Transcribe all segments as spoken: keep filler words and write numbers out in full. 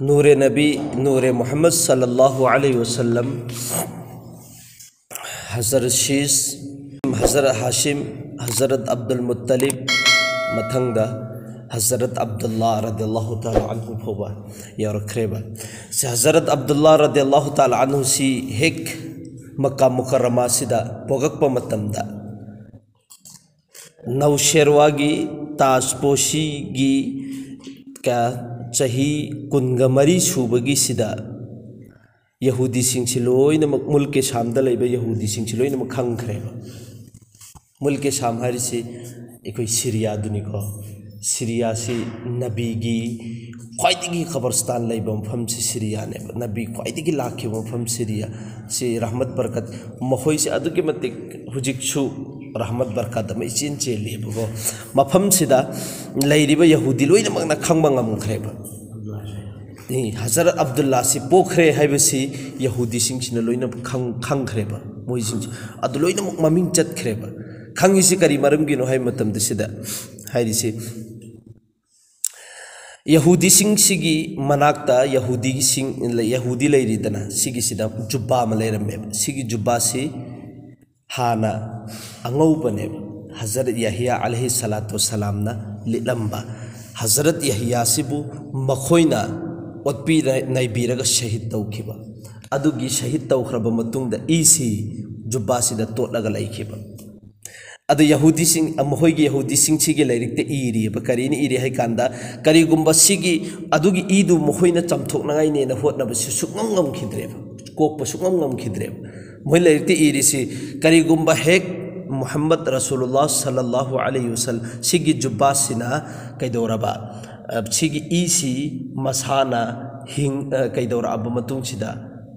ꯅꯨꯔꯦ ꯅꯕꯤ, ꯅꯨꯔꯦ ꯃꯨꯍꯝꯃꯗ ꯁꯜꯂꯜꯂꯥꯍꯨ ꯑꯂꯩꯍꯤ ꯋꯥꯁꯜꯂꯝ, ꯍꯖꯔꯠ ꯁꯤꯁ, ꯍꯖꯔꯠ ꯍꯥꯁꯤꯝ, ꯍꯖꯔꯠ ꯑꯕꯗꯨꯜ ꯃꯨꯠꯇꯂꯤꯕ, ꯃꯊꯪꯗ ꯍꯖꯔꯠ ꯑꯕꯗꯨꯜꯂꯥ ꯔꯗꯤꯌꯜꯂꯥꯍꯨ ꯇꯥꯂꯥ ꯑꯟꯍꯨ ꯐꯥꯎꯕ ꯌꯧꯔꯛꯈ꯭ꯔꯦꯕ꯫ ꯁꯤ ꯍꯖꯔꯠ ꯑꯕꯗꯨꯜꯂꯥ ꯔꯗꯤꯌꯜꯂꯥꯍꯨ ꯇꯥꯂꯥ ꯑꯟꯍꯨꯁꯤ ꯍꯦꯛ ꯃꯛꯀꯥ ꯃꯨꯀꯔꯔꯃꯥꯁꯤꯗ ꯄꯣꯛꯂꯛꯄ ꯃꯇꯝꯗ, ꯅꯧꯁꯦꯔꯋꯥꯒꯤ ꯇꯥꯖꯄꯣꯁꯤꯒꯤ ꯀ-, ꯆꯍꯤ ꯀꯨꯟꯒ ꯃꯔꯤ ꯁꯨꯕꯒꯤꯁꯤꯗ ꯌꯍꯨꯗꯤꯁꯤꯡꯁꯤ ꯂꯣꯏꯅꯃꯛ, ꯃꯨꯜꯀꯦ ꯁꯥꯝꯗ ꯂꯩꯕ ꯌꯍꯨꯗꯤꯁꯤꯡꯁꯤ ꯂꯣꯏꯅꯃꯛ ꯈꯪꯈ꯭ꯔꯦꯕ꯫ ꯃꯨꯜꯀꯦ ꯁꯥꯝ ꯍꯥꯏꯔꯤꯁꯤ ꯑꯩꯈꯣꯏ ꯁꯤꯔꯤꯌꯥꯗꯨꯅꯤꯀꯣ꯫ ꯁꯤꯔꯤꯌꯥꯁꯤ ꯅꯕꯤꯒꯤ ꯈ꯭ꯋꯥꯏꯗꯒꯤ ꯀꯕꯔꯁꯇꯥꯟ ꯂꯩꯕ ꯃꯐꯝꯁꯤ ꯁꯤꯔꯤꯌꯥꯅꯦꯕ꯫ ꯅꯕꯤ ꯈ꯭ꯋꯥꯏꯗꯒꯤ ꯂꯥꯛꯈꯤꯕ ꯃꯐꯝ ꯁꯤꯔꯤꯌꯥ꯫ ꯁꯤ ꯔꯍꯃꯠ ꯕꯔꯀꯠ, ꯃꯈꯣꯏꯁꯦ ꯑꯗꯨꯛꯀꯤ ꯃꯇꯤꯛ ꯍꯧꯖꯤꯛꯁꯨ ꯔꯍꯃꯠ ꯕꯔꯀꯠ ꯑꯃ ꯏꯆꯦꯟ ꯆꯦꯜꯂꯤꯕꯀꯣ꯫ ꯃꯐꯝꯁꯤꯗ ꯂꯩꯔꯤꯕ ꯌꯍꯨꯗꯤ ꯂꯣꯏꯅꯃꯛꯅ ꯈꯪꯕ ꯉꯝꯈ꯭ꯔꯦꯕ꯫ ꯑꯦ, ꯍꯖꯔꯠ ꯑꯕꯗꯨꯜꯂꯥꯁꯤ ꯄꯣꯛꯈ꯭ꯔꯦ ꯍꯥꯏꯕꯁꯤ ꯌꯍꯨꯗꯤꯁꯤꯡꯁꯤꯅ ꯂꯣꯏꯅ ꯈꯪ-, ꯈꯪꯈ꯭ꯔꯦꯕ꯫ ꯃꯣꯏꯁꯤꯡꯁꯤ ꯑꯗꯨ ꯂꯣꯏꯅꯃꯛ ꯃꯃꯤꯡ ꯆꯠꯈ꯭ꯔꯦꯕ꯫ ꯈꯪꯉꯤꯁꯤ ꯀꯔꯤ ꯃꯔꯝꯒꯤꯅꯣ ꯍꯥꯏꯕ ꯃꯇꯝꯗ ꯁꯤꯗ ꯍꯥꯏꯔꯤꯁꯤ, ꯌꯍꯨꯗꯤꯁꯤꯡꯁꯤꯒꯤ ꯃꯅꯥꯛꯇ ꯌꯍꯨꯗꯤꯁꯤꯡ, ꯌꯍꯨꯗꯤ ꯂꯩꯔꯤꯗꯅ, ꯁꯤꯒꯤꯁꯤꯗ ꯖꯨꯕꯥ ꯑꯃ ꯂꯩꯔꯝꯃꯦꯕ꯫ ꯁꯤꯒꯤ ꯖꯨꯕꯥꯁꯤ ꯍꯥꯟꯅ ꯑꯉꯧꯕꯅꯦꯕ꯫ ꯍꯖꯔꯠ ꯌꯍꯤꯌꯥ ꯑꯂꯩꯍꯤ ꯁꯂꯥꯇꯨ ꯋꯁꯁꯂꯥꯝꯅ ꯂꯤꯠꯂꯝꯕ ꯍꯖꯔꯠ ꯌꯍꯤꯌꯥꯁꯤꯕꯨ ꯃꯈꯣꯏꯅ ꯑꯣꯠꯄꯤ ꯅꯩꯕꯤꯔꯒ ꯁꯍꯤꯗ ꯇꯧꯈꯤꯕ꯫ ꯑꯗꯨꯒꯤ ꯁꯍꯤꯗ ꯇꯧꯈ꯭ꯔꯕ ꯃꯇꯨꯡꯗ ꯏꯁꯤ ꯖꯨꯕꯥꯁꯤꯗ ꯇꯣꯠꯂꯒ ꯂꯩꯈꯤꯕ꯫ ꯑꯗꯨ ꯌꯍꯨꯗꯤꯁꯤꯡ, ꯃꯈꯣꯏꯒꯤ ꯌꯍꯨꯗꯤꯁꯤꯡꯁꯤꯒꯤ ꯂꯥꯏꯔꯤꯛꯇ ꯏꯔꯤꯑꯕ꯫ ꯀꯔꯤꯅ ꯏꯔꯤ ꯍꯥꯏ ꯀꯥꯟꯗ, ꯀꯔꯤꯒꯨꯝꯕ ꯁꯤꯒꯤ, ꯑꯗꯨꯒꯤ ꯏꯗꯨ ꯃꯈꯣꯏꯅ ꯆꯥꯝꯊꯣꯛꯅꯉꯥꯏꯅꯦꯅ ꯍꯣꯠꯅꯕꯁꯤ ꯁꯨꯛꯉꯝ ꯉꯝꯈꯤꯗ꯭ꯔꯦꯕ, ꯀꯣꯛꯄ ꯁꯨꯛꯉꯝ ꯉꯝꯈꯤꯗ꯭ꯔꯦꯕ꯫ ꯃꯣꯏ ꯂꯥꯏꯔꯤꯛꯇ ꯏꯔꯤꯁꯤ, ꯀꯔꯤꯒꯨꯝꯕ ꯍꯦꯛ ꯃꯨꯍꯝꯃꯗ ꯔꯁꯨꯂꯨꯜꯂꯥꯍ ꯁꯜꯂꯜꯂꯥꯍꯨ ꯑꯂꯩꯍꯤ ꯋꯁꯜꯂꯝ ꯁꯤꯒꯤ ꯖꯨꯕꯥꯁꯤꯅ ꯀꯩꯗꯧꯔꯕ, ꯑ, ꯁꯤꯒꯤ ꯏꯁꯤ ꯃꯁꯥꯅ ꯍꯤꯡ-, ꯑ, ꯀꯩꯗꯧꯔꯛꯑꯕ ꯃꯇꯨꯡꯁꯤꯗ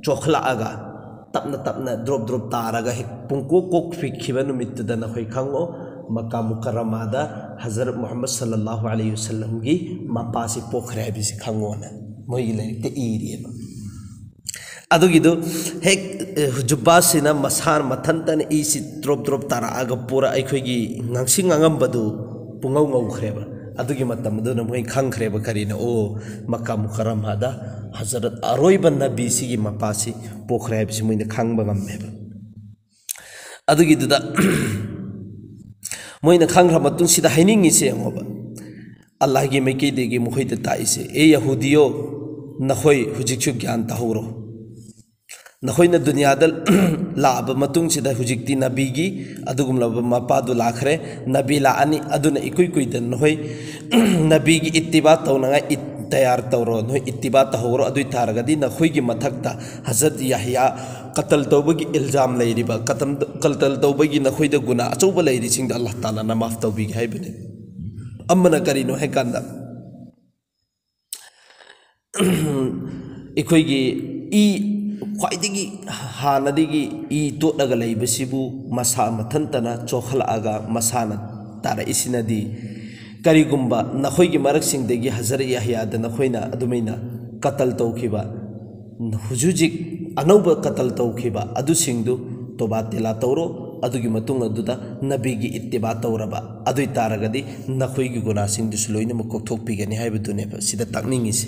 ꯆꯣꯛꯈꯠꯂꯛꯑꯒ ꯇꯞꯅ ꯇꯞꯅ ꯗ꯭ꯔꯣꯞ ꯗ꯭ꯔꯣꯞ ꯇꯥꯔꯒ ꯍꯦꯛ ꯄꯨꯡꯀꯣꯛ ꯀꯣꯛꯄꯤꯈꯤꯕ ꯅꯨꯃꯤꯠꯇꯨꯗ ꯅꯈꯣꯏ ꯈꯪꯉꯣ, ꯃꯛꯀꯥ ꯃꯨꯀꯔꯔꯃꯥꯗ ꯍꯖꯔꯠ ꯃꯨꯍꯝꯃꯗ ꯁꯜꯂꯜꯂꯥꯍꯨ ꯑꯂꯩꯍꯤ ꯋꯁꯜꯂꯝꯒꯤ ꯃꯄꯥꯁꯤ ꯄꯣꯛꯈ꯭ꯔꯦ ꯍꯥꯏꯕꯁꯤ ꯈꯪꯉꯣꯅ ꯃꯣꯏꯒꯤ ꯂꯥꯏꯔꯤꯛꯇ ꯏꯔꯤꯑꯕ꯫ ꯑꯗꯨꯒꯤꯗꯨ ꯍꯦꯛ, ꯑꯦ, ꯖꯨꯕꯥꯁꯤꯅ ꯃꯁꯥ ꯃꯊꯟꯇꯅ ꯏꯁꯤ ꯗ꯭ꯔꯣꯞ ꯗ꯭ꯔꯣꯞ ꯇꯥꯔꯛꯑꯒ ꯄꯨꯔꯥ ꯑꯩꯈꯣꯏꯒꯤ ꯉꯥꯡꯁꯤ ꯉꯥꯡꯉꯝꯕꯗꯨ ꯄꯨꯡꯉꯧ ꯉꯧꯈ꯭ꯔꯦꯕ꯫ ꯑꯗꯨꯒꯤ ꯃꯇꯝ ꯑꯗꯨꯅ ꯃꯣꯏ ꯈꯪꯈ꯭ꯔꯦꯕ ꯀꯔꯤꯅꯣ, ꯑꯣ, ꯃꯀꯥ ꯃꯨꯀꯔꯔꯃꯥꯗ ꯍꯖꯔꯠ ꯑꯔꯣꯏꯕ ꯅꯕꯤꯁꯤꯒꯤ ꯃꯄꯥꯁꯤ ꯄꯣꯛꯈ꯭ꯔꯦ ꯍꯥꯏꯕꯁꯤ ꯃꯣꯏꯅ ꯈꯪꯕ ꯉꯝꯃꯦꯕ꯫ ꯑꯗꯨꯒꯤꯗꯨꯗ ꯃꯣꯏꯅ ꯈꯪꯈ꯭ꯔ ꯃꯇꯨꯡꯁꯤꯗ ꯍꯥꯏꯅꯤꯡꯉꯤꯁꯦ ꯌꯦꯡꯉꯣꯕ, ꯑꯜꯂꯥꯍꯒꯤ ꯃꯥꯏꯀꯩꯗꯒꯤ ꯃꯈꯣꯏꯗ ꯇꯥꯛꯏꯁꯦ, "ꯑꯦ ꯌꯍꯨꯗꯤꯌꯣ, ꯅꯈꯣꯏ ꯍꯧꯖꯤꯛꯁꯨ ꯒ꯭ꯌꯥꯟ ꯇꯥꯍꯧꯔꯣ꯫ ꯅꯈꯣꯏꯅ ꯗꯨꯅꯤꯌꯥꯗ ꯂꯥꯛꯑꯕ ꯃꯇꯨꯡꯁꯤꯗ ꯍꯧꯖꯤꯛꯇꯤ ꯅꯕꯤꯒꯤ ꯑꯗꯨꯒꯨꯝꯂꯕ ꯃꯄꯥꯗꯨ ꯂꯥꯛꯈ꯭ꯔꯦ, ꯅꯕꯤ ꯂꯥꯛꯑꯅꯤ, ꯑꯗꯨꯅ ꯏꯀꯨꯏ ꯀꯨꯏꯗꯅ ꯅꯈꯣꯏ ꯅꯕꯤꯒꯤ ꯏꯠꯇꯤꯕꯥ ꯇꯧꯅꯉꯥꯏ ꯏꯠ-, ꯇꯌꯥꯔ ꯇꯧꯔꯣ, ꯅꯈꯣꯏ ꯏꯠꯇꯤꯕꯥ ꯇꯧꯍꯧꯔꯣ꯫ ꯑꯗꯨ ꯑꯣꯏ ꯇꯥꯔꯒꯗꯤ ꯅꯈꯣꯏꯒꯤ ꯃꯊꯛꯇ ꯍꯖꯔꯠ ꯌꯥꯍꯌꯥ ꯀꯇꯜ ꯇꯧꯕꯒꯤ ꯏꯜꯖꯥꯝ ꯂꯩꯔꯤꯕ, ꯀꯇꯝ-, ꯀꯇꯜ ꯇꯧꯕꯒꯤ ꯅꯈꯣꯏꯗ ꯒꯨꯅꯥ ꯑꯆꯧꯕ ꯂꯩꯔꯤꯁꯤꯡꯗꯣ ꯑꯜꯂꯥꯍ ꯇꯥꯂꯥꯅ ꯃꯥꯐ ꯇꯧꯕꯤꯒꯦ" ꯍꯥꯏꯕꯅꯤ꯫ ꯑꯃꯅ ꯀꯔꯤꯅꯣ ꯍꯥꯏꯀꯥꯟꯗ, ꯑꯩꯈꯣꯏꯒꯤ ꯏ ꯈ꯭ꯋꯥꯏꯗꯒꯤ ꯍꯥꯟꯅꯗꯒꯤ ꯏ ꯇꯣꯠꯂꯒ ꯂꯩꯕꯁꯤꯕꯨ ꯃꯁꯥ ꯃꯊꯟꯇꯅ ꯆꯣꯛꯈꯠꯂꯛꯑꯒ ꯃꯁꯥꯅ ꯇꯥꯔꯛꯏꯁꯤꯅꯗꯤ, ꯀꯔꯤꯒꯨꯝꯕ ꯅꯈꯣꯏꯒꯤ ꯃꯔꯛꯁꯤꯡꯗꯒꯤ ꯍꯖꯔꯠ ꯌꯥꯍꯌꯥꯗ ꯅꯈꯣꯏꯅ ꯑꯗꯨꯃꯥꯏꯅ ꯀꯇꯜ ꯇꯧꯈꯤꯕ, ꯍꯧꯖꯤꯛ ꯍꯧꯖꯤꯛ ꯑꯅꯧꯕ ꯀꯇꯜ ꯇꯧꯈꯤꯕ ꯑꯗꯨꯁꯤꯡꯗꯨ ꯇꯣꯕꯥ ꯇꯦꯂꯥ ꯇꯧꯔꯣ, ꯑꯗꯨꯒꯤ ꯃꯇꯨꯡ ꯑꯗꯨꯗ ꯅꯕꯤꯒꯤ ꯏꯠꯇꯤꯕꯥ ꯇꯧꯔꯕ ꯑꯗꯨ ꯑꯣꯏ ꯇꯥꯔꯒꯗꯤ ꯅꯈꯣꯏꯒꯤ ꯒꯨꯅꯥꯁꯤꯡꯗꯨꯁꯨ ꯂꯣꯏꯅꯃꯛ ꯀꯣꯛꯊꯣꯛꯄꯤꯒꯅꯤ ꯍꯥꯏꯕꯗꯨꯅꯦꯕ ꯁꯤꯗ ꯇꯥꯛꯅꯤꯡꯉꯤꯁꯦ꯫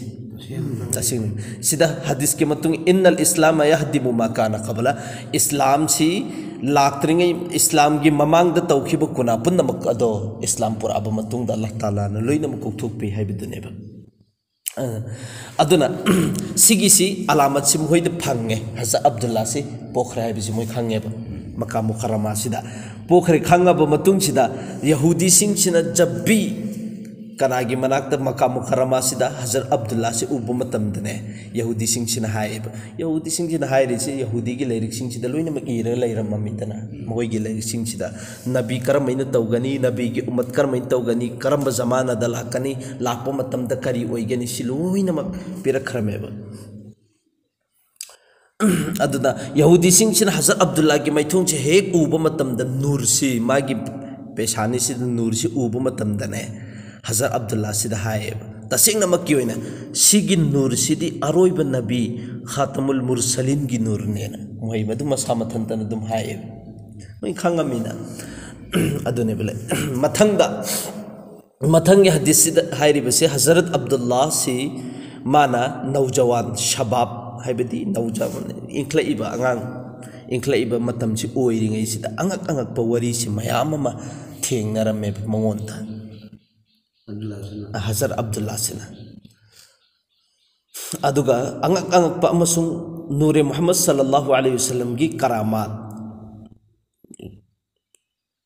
ꯇꯁꯦꯡꯅ ꯁꯤꯗ ꯍꯗꯤꯁꯀꯤ ꯃꯇꯨꯡ, "ꯏꯟꯅꯜ ꯏꯁꯂꯥꯝ ꯌꯍꯗꯤꯃꯨ ꯃꯥ ꯀꯥꯅ ꯀꯕꯂ", ꯏꯁꯂꯥꯝꯁꯤ ꯂꯥꯛꯇ꯭ꯔꯤꯉꯩ, ꯏꯁꯂꯥꯝꯒꯤ ꯃꯃꯥꯡꯗ ꯇꯧꯈꯤꯕ ꯒꯨꯅꯥ ꯄꯨꯝꯅꯃꯛ ꯑꯗꯣ ꯏꯁꯂꯥꯝ ꯄꯨꯔꯛꯑꯕ ꯃꯇꯨꯡꯗ ꯑꯜꯂꯥꯍ ꯇꯥꯂꯥꯅ ꯂꯣꯏꯅꯃꯛ ꯀꯣꯛꯊꯣꯛꯄꯤ ꯍꯥꯏꯕꯗꯨꯅꯦꯕ꯫ ꯑ, ꯑꯗꯨꯅ ꯁꯤꯒꯤꯁꯤ ꯑꯂꯥꯃꯠꯁꯤ ꯃꯈꯣꯏꯗ ꯐꯪꯉꯦ, ꯍꯖꯔꯠ ꯑꯕꯗꯨꯜꯂꯥꯁꯤ ꯄꯣꯛꯈ꯭ꯔꯦ ꯍꯥꯏꯕꯁꯤ ꯃꯣꯏ ꯈꯪꯉꯦꯕ꯫ ꯃꯀꯥ ꯃꯨꯀꯔꯔꯃꯥꯁꯤꯗ ꯄꯣꯛꯈ꯭ꯔꯦ ꯈꯪꯉꯕ ꯃꯇꯨꯡꯁꯤꯗ, ꯌꯍꯨꯗꯤꯁꯤꯡꯁꯤꯅ ꯖꯕꯤ ꯀꯅꯥꯒꯤ ꯃꯅꯥꯛꯇ, ꯃꯀꯥ ꯃꯨꯀꯔꯔꯃꯥꯁꯤꯗ ꯍꯖꯔꯠ ꯑꯕꯗꯨꯜꯂꯥꯁꯤ ꯎꯕ ꯃꯇꯝꯗꯅꯦ, ꯌꯍꯨꯗꯤꯁꯤꯡꯁꯤꯅ ꯍꯥꯏꯌꯦꯕ, ꯌꯍꯨꯗꯤꯁꯤꯡꯁꯤꯅ ꯍꯥꯏꯔꯤꯁꯦ, ꯌꯍꯨꯗꯤꯒꯤ ꯂꯥꯏꯔꯤꯛꯁꯤꯡꯁꯤꯗ ꯂꯣꯏꯅꯃꯛ ꯏꯔꯒ ꯂꯩꯔꯝꯃꯃꯤꯗꯅ, ꯃꯈꯣꯏꯒꯤ ꯂꯥꯏꯔꯤꯛꯁꯤꯡꯁꯤꯗ ꯅꯕꯤ ꯀꯔꯝꯍꯥꯏꯅ ꯇꯧꯒꯅꯤ, ꯅꯕꯤꯒꯤ ꯎꯃꯠ ꯀꯔꯝꯍꯥꯏꯅ ꯇꯧꯒꯅꯤ, ꯀꯔꯝꯕ ꯖꯃꯥꯅꯗ ꯂꯥꯛꯀꯅꯤ, ꯂꯥꯛꯄ ꯃꯇꯝꯗ ꯀꯔꯤ ꯑꯣꯏꯒꯅꯤ, ꯁꯤ ꯂꯣꯏꯅꯃꯛ ꯄꯤꯔꯛꯈ꯭ꯔꯃꯦꯕ꯫ ꯑꯗꯨꯅ ꯌꯍꯨꯗꯤꯁꯤꯡꯁꯤꯅ ꯍꯖꯔꯠ ꯑꯕꯗꯨꯜꯂꯥꯒꯤ ꯃꯥꯏꯊꯣꯡꯁꯦ ꯍꯦꯛ ꯎꯕ ꯃꯇꯝꯗ, ꯅꯨꯔꯁꯤ, ꯃꯥꯒꯤ ꯄꯦꯁꯥꯅꯤꯁꯤꯗ ꯅꯨꯔꯁꯤ ꯎꯕ ꯃꯇꯝꯗꯅꯦ, ꯍꯖꯔꯠ ꯑꯕꯗꯨꯜꯂꯥꯁꯤꯗ ꯍꯥꯏꯌꯦꯕ, ꯇꯁꯦꯡꯅꯃꯛꯀꯤ ꯑꯣꯏꯅ ꯁꯤꯒꯤ ꯅꯨꯔꯁꯤꯗꯤ ꯑꯔꯣꯏꯕ ꯅꯕꯤ ꯈꯥꯇꯃꯨꯜ ꯃꯨꯔꯁꯂꯤꯟꯒꯤ ꯅꯨꯔꯅꯦꯅ ꯃꯣꯏ ꯑꯗꯨꯝ ꯃꯁꯥ ꯃꯊꯟꯇꯅ ꯑꯗꯨꯝ ꯍꯥꯏꯌꯦꯕ, ꯃꯣꯏ ꯈꯪꯉꯝꯃꯤꯅ꯫ ꯑꯗꯨꯅꯦꯕ ꯂꯩ꯫ ꯃꯊꯪꯗ ꯃꯊꯪꯒꯤ ꯍꯗꯤꯁꯁꯤꯗ ꯍꯥꯏꯔꯤꯕꯁꯤ ꯍꯖꯔꯠ ꯑꯕꯗꯨꯜꯂꯥꯁꯤ ꯃꯥꯅ ꯅꯧꯖꯋꯥꯟ ꯁꯕꯥꯕ, ꯍꯥꯏꯕꯗꯤ ꯅꯧꯖꯋꯥꯟ, ꯏꯟꯈꯠꯂꯛꯏꯕ ꯑꯉꯥꯡ, ꯏꯟꯈꯠꯂꯛꯏꯕ ꯃꯇꯝꯁꯤ ꯑꯣꯏꯔꯤꯉꯩꯁꯤꯗ ꯑꯉꯛ ꯑꯉꯛꯄ ꯋꯥꯔꯤꯁꯤ ꯃꯌꯥꯝ ꯑꯃ ꯊꯦꯡꯅꯔꯝꯃꯦꯕ ꯃꯉꯣꯟꯗ꯫ ꯍꯖꯔꯠ ꯑꯕꯗꯨꯜꯂꯥꯁꯤꯅ꯫ ꯑꯗꯨꯒ ꯑꯉꯛ ꯑꯉꯛꯄ ꯑꯃꯁꯨꯡ ꯅꯨꯔꯦ ꯃꯨꯍꯝꯃꯗ ꯁꯜꯂꯜꯂꯥꯍꯨ ꯑꯂꯩꯍꯤ ꯋꯁꯜꯂꯝꯒꯤ ꯀꯔꯥꯃꯥꯠ,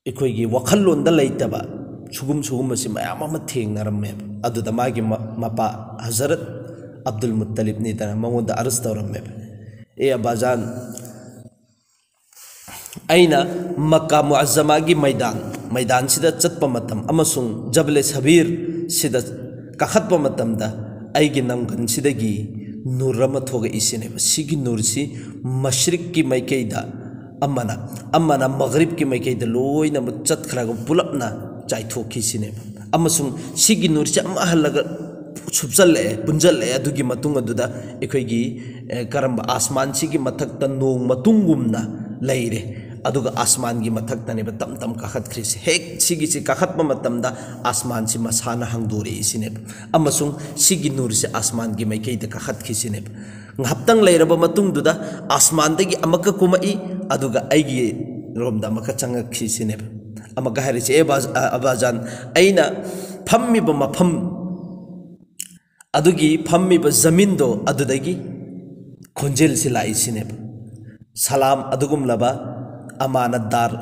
ꯑꯩꯈꯣꯏꯒꯤ ꯋꯥꯈꯜꯂꯣꯟꯗ ꯂꯩꯇꯕ ꯁꯨꯒꯨꯝ ꯁꯨꯒꯨꯝꯕꯁꯤ ꯃꯌꯥꯝ ꯑꯃ ꯊꯦꯡꯅꯔꯝꯃꯦꯕ꯫ ꯑꯗꯨꯗ ꯃꯥꯒꯤ ꯃ-, ꯃꯄꯥ ꯍꯖꯔꯠ ꯑꯕꯗꯨꯜ ꯃꯨꯠꯇꯂꯤꯕꯅꯤꯗꯅ ꯃꯉꯣꯟꯗ ꯑꯔꯖ ꯇꯧꯔꯝꯃꯦꯕ, "ꯑꯦ ꯑꯕꯥꯖꯥꯟ, ꯑꯩꯅ ꯃꯛꯀꯥ ꯃꯨꯑꯖꯃꯥꯒꯤ ꯃꯩꯗꯥꯟ, ꯃꯩꯗꯥꯟꯁꯤꯗ ꯆꯠꯄ ꯃꯇꯝ ꯑꯃꯁꯨꯡ ꯖꯕꯂꯦ ꯁꯕꯤꯔ ꯁꯤꯗ ꯀꯥꯈꯠꯄ ꯃꯇꯝꯗ ꯑꯩꯒꯤ ꯅꯪꯒꯟꯁꯤꯗꯒꯤ ꯅꯨꯔ ꯑꯃ ꯊꯣꯛꯂꯛꯏꯁꯤꯅꯦꯕ꯫ ꯁꯤꯒꯤ ꯅꯨꯔꯁꯤ ꯃꯁ꯭ꯔꯤꯛꯀꯤ ꯃꯥꯏꯀꯩꯗ ꯑꯃꯅ, ꯑꯃꯅ ꯃꯒ꯭ꯔꯤꯕꯀꯤ ꯃꯥꯏꯀꯩꯗ ꯂꯣꯏꯅꯃꯛ ꯆꯠꯈ꯭ꯔꯒ ꯄꯨꯂꯞꯅ ꯆꯥꯏꯊꯣꯛꯈꯤꯁꯤꯅꯦꯕ꯫ ꯑꯃꯁꯨꯡ ꯁꯤꯒꯤ ꯅꯨꯔꯁꯤ ꯑꯃ ꯍꯜꯂꯒ ꯁꯨꯞꯆꯜꯂꯛꯑꯦ, ꯄꯨꯟꯖꯜꯂꯛꯑꯦ꯫ ꯑꯗꯨꯒꯤ ꯃꯇꯨꯡ ꯑꯗꯨꯗ ꯑꯩꯈꯣꯏꯒꯤ, ꯑꯦ, ꯀꯔꯝꯕ ꯑꯥꯁꯃꯥꯟꯁꯤꯒꯤ ꯃꯊꯛꯇ ꯅꯣꯡ ꯃꯇꯨꯡꯒꯨꯝꯅ ꯂꯩꯔꯦ꯫ ꯑꯗꯨꯒ ꯑꯥꯁꯃꯥꯟꯒꯤ ꯃꯊꯛꯇꯅꯦꯕ ꯇꯞ ꯇꯞ ꯀꯥꯈꯠꯈ꯭ꯔꯤꯁꯦ꯫ ꯍꯦꯛ ꯁꯤꯒꯤꯁꯤ ꯀꯥꯈꯠꯄ ꯃꯇꯝꯗ ꯑꯥꯁꯃꯥꯟꯁꯤ ꯃꯁꯥꯅ ꯍꯥꯡꯗꯣꯔꯛꯏꯁꯤꯅꯦꯕ꯫ ꯑꯃꯁꯨꯡ ꯁꯤꯒꯤ ꯅꯨꯔꯁꯤ ꯑꯥꯁꯃꯥꯟꯒꯤ ꯃꯥꯏꯀꯩꯗ ꯀꯥꯈꯠꯈꯤꯁꯤꯅꯦꯕ꯫ ꯉꯥꯏꯍꯥꯛꯇꯪ ꯂꯩꯔꯕ ꯃꯇꯨꯡꯗꯨꯗ ꯑꯥꯁꯃꯥꯟꯗꯒꯤ ꯑꯃꯨꯛꯀ ꯀꯨꯝꯃꯛꯏ, ꯑꯗꯨꯒ ꯑꯩꯒꯤ ꯔꯣꯝꯗ ꯑꯃꯨꯛꯀ ꯆꯪꯉꯛꯈꯤꯁꯤꯅꯦꯕ꯫ ꯑꯃꯨꯛꯀ ꯍꯥꯏꯔꯤꯁꯦ, "ꯑꯦ ꯕꯥꯖ-, ꯑ, ꯑꯕꯥꯖꯥꯟ, ꯑꯩꯅ ꯐꯝꯃꯤꯕ ꯃꯐꯝ ꯑꯗꯨꯒꯤ ꯐꯝꯃꯤꯕ ꯖꯃꯤꯟꯗꯣ ꯑꯗꯨꯗꯒꯤ ꯈꯣꯟꯖꯦꯜꯁꯤ ꯂꯥꯛꯏꯁꯤꯅꯦꯕ"꯫ ꯁꯂꯥꯝ ꯑꯗꯨꯒꯨꯝꯂꯕ ꯑꯃꯥꯅꯠꯗꯥꯔ,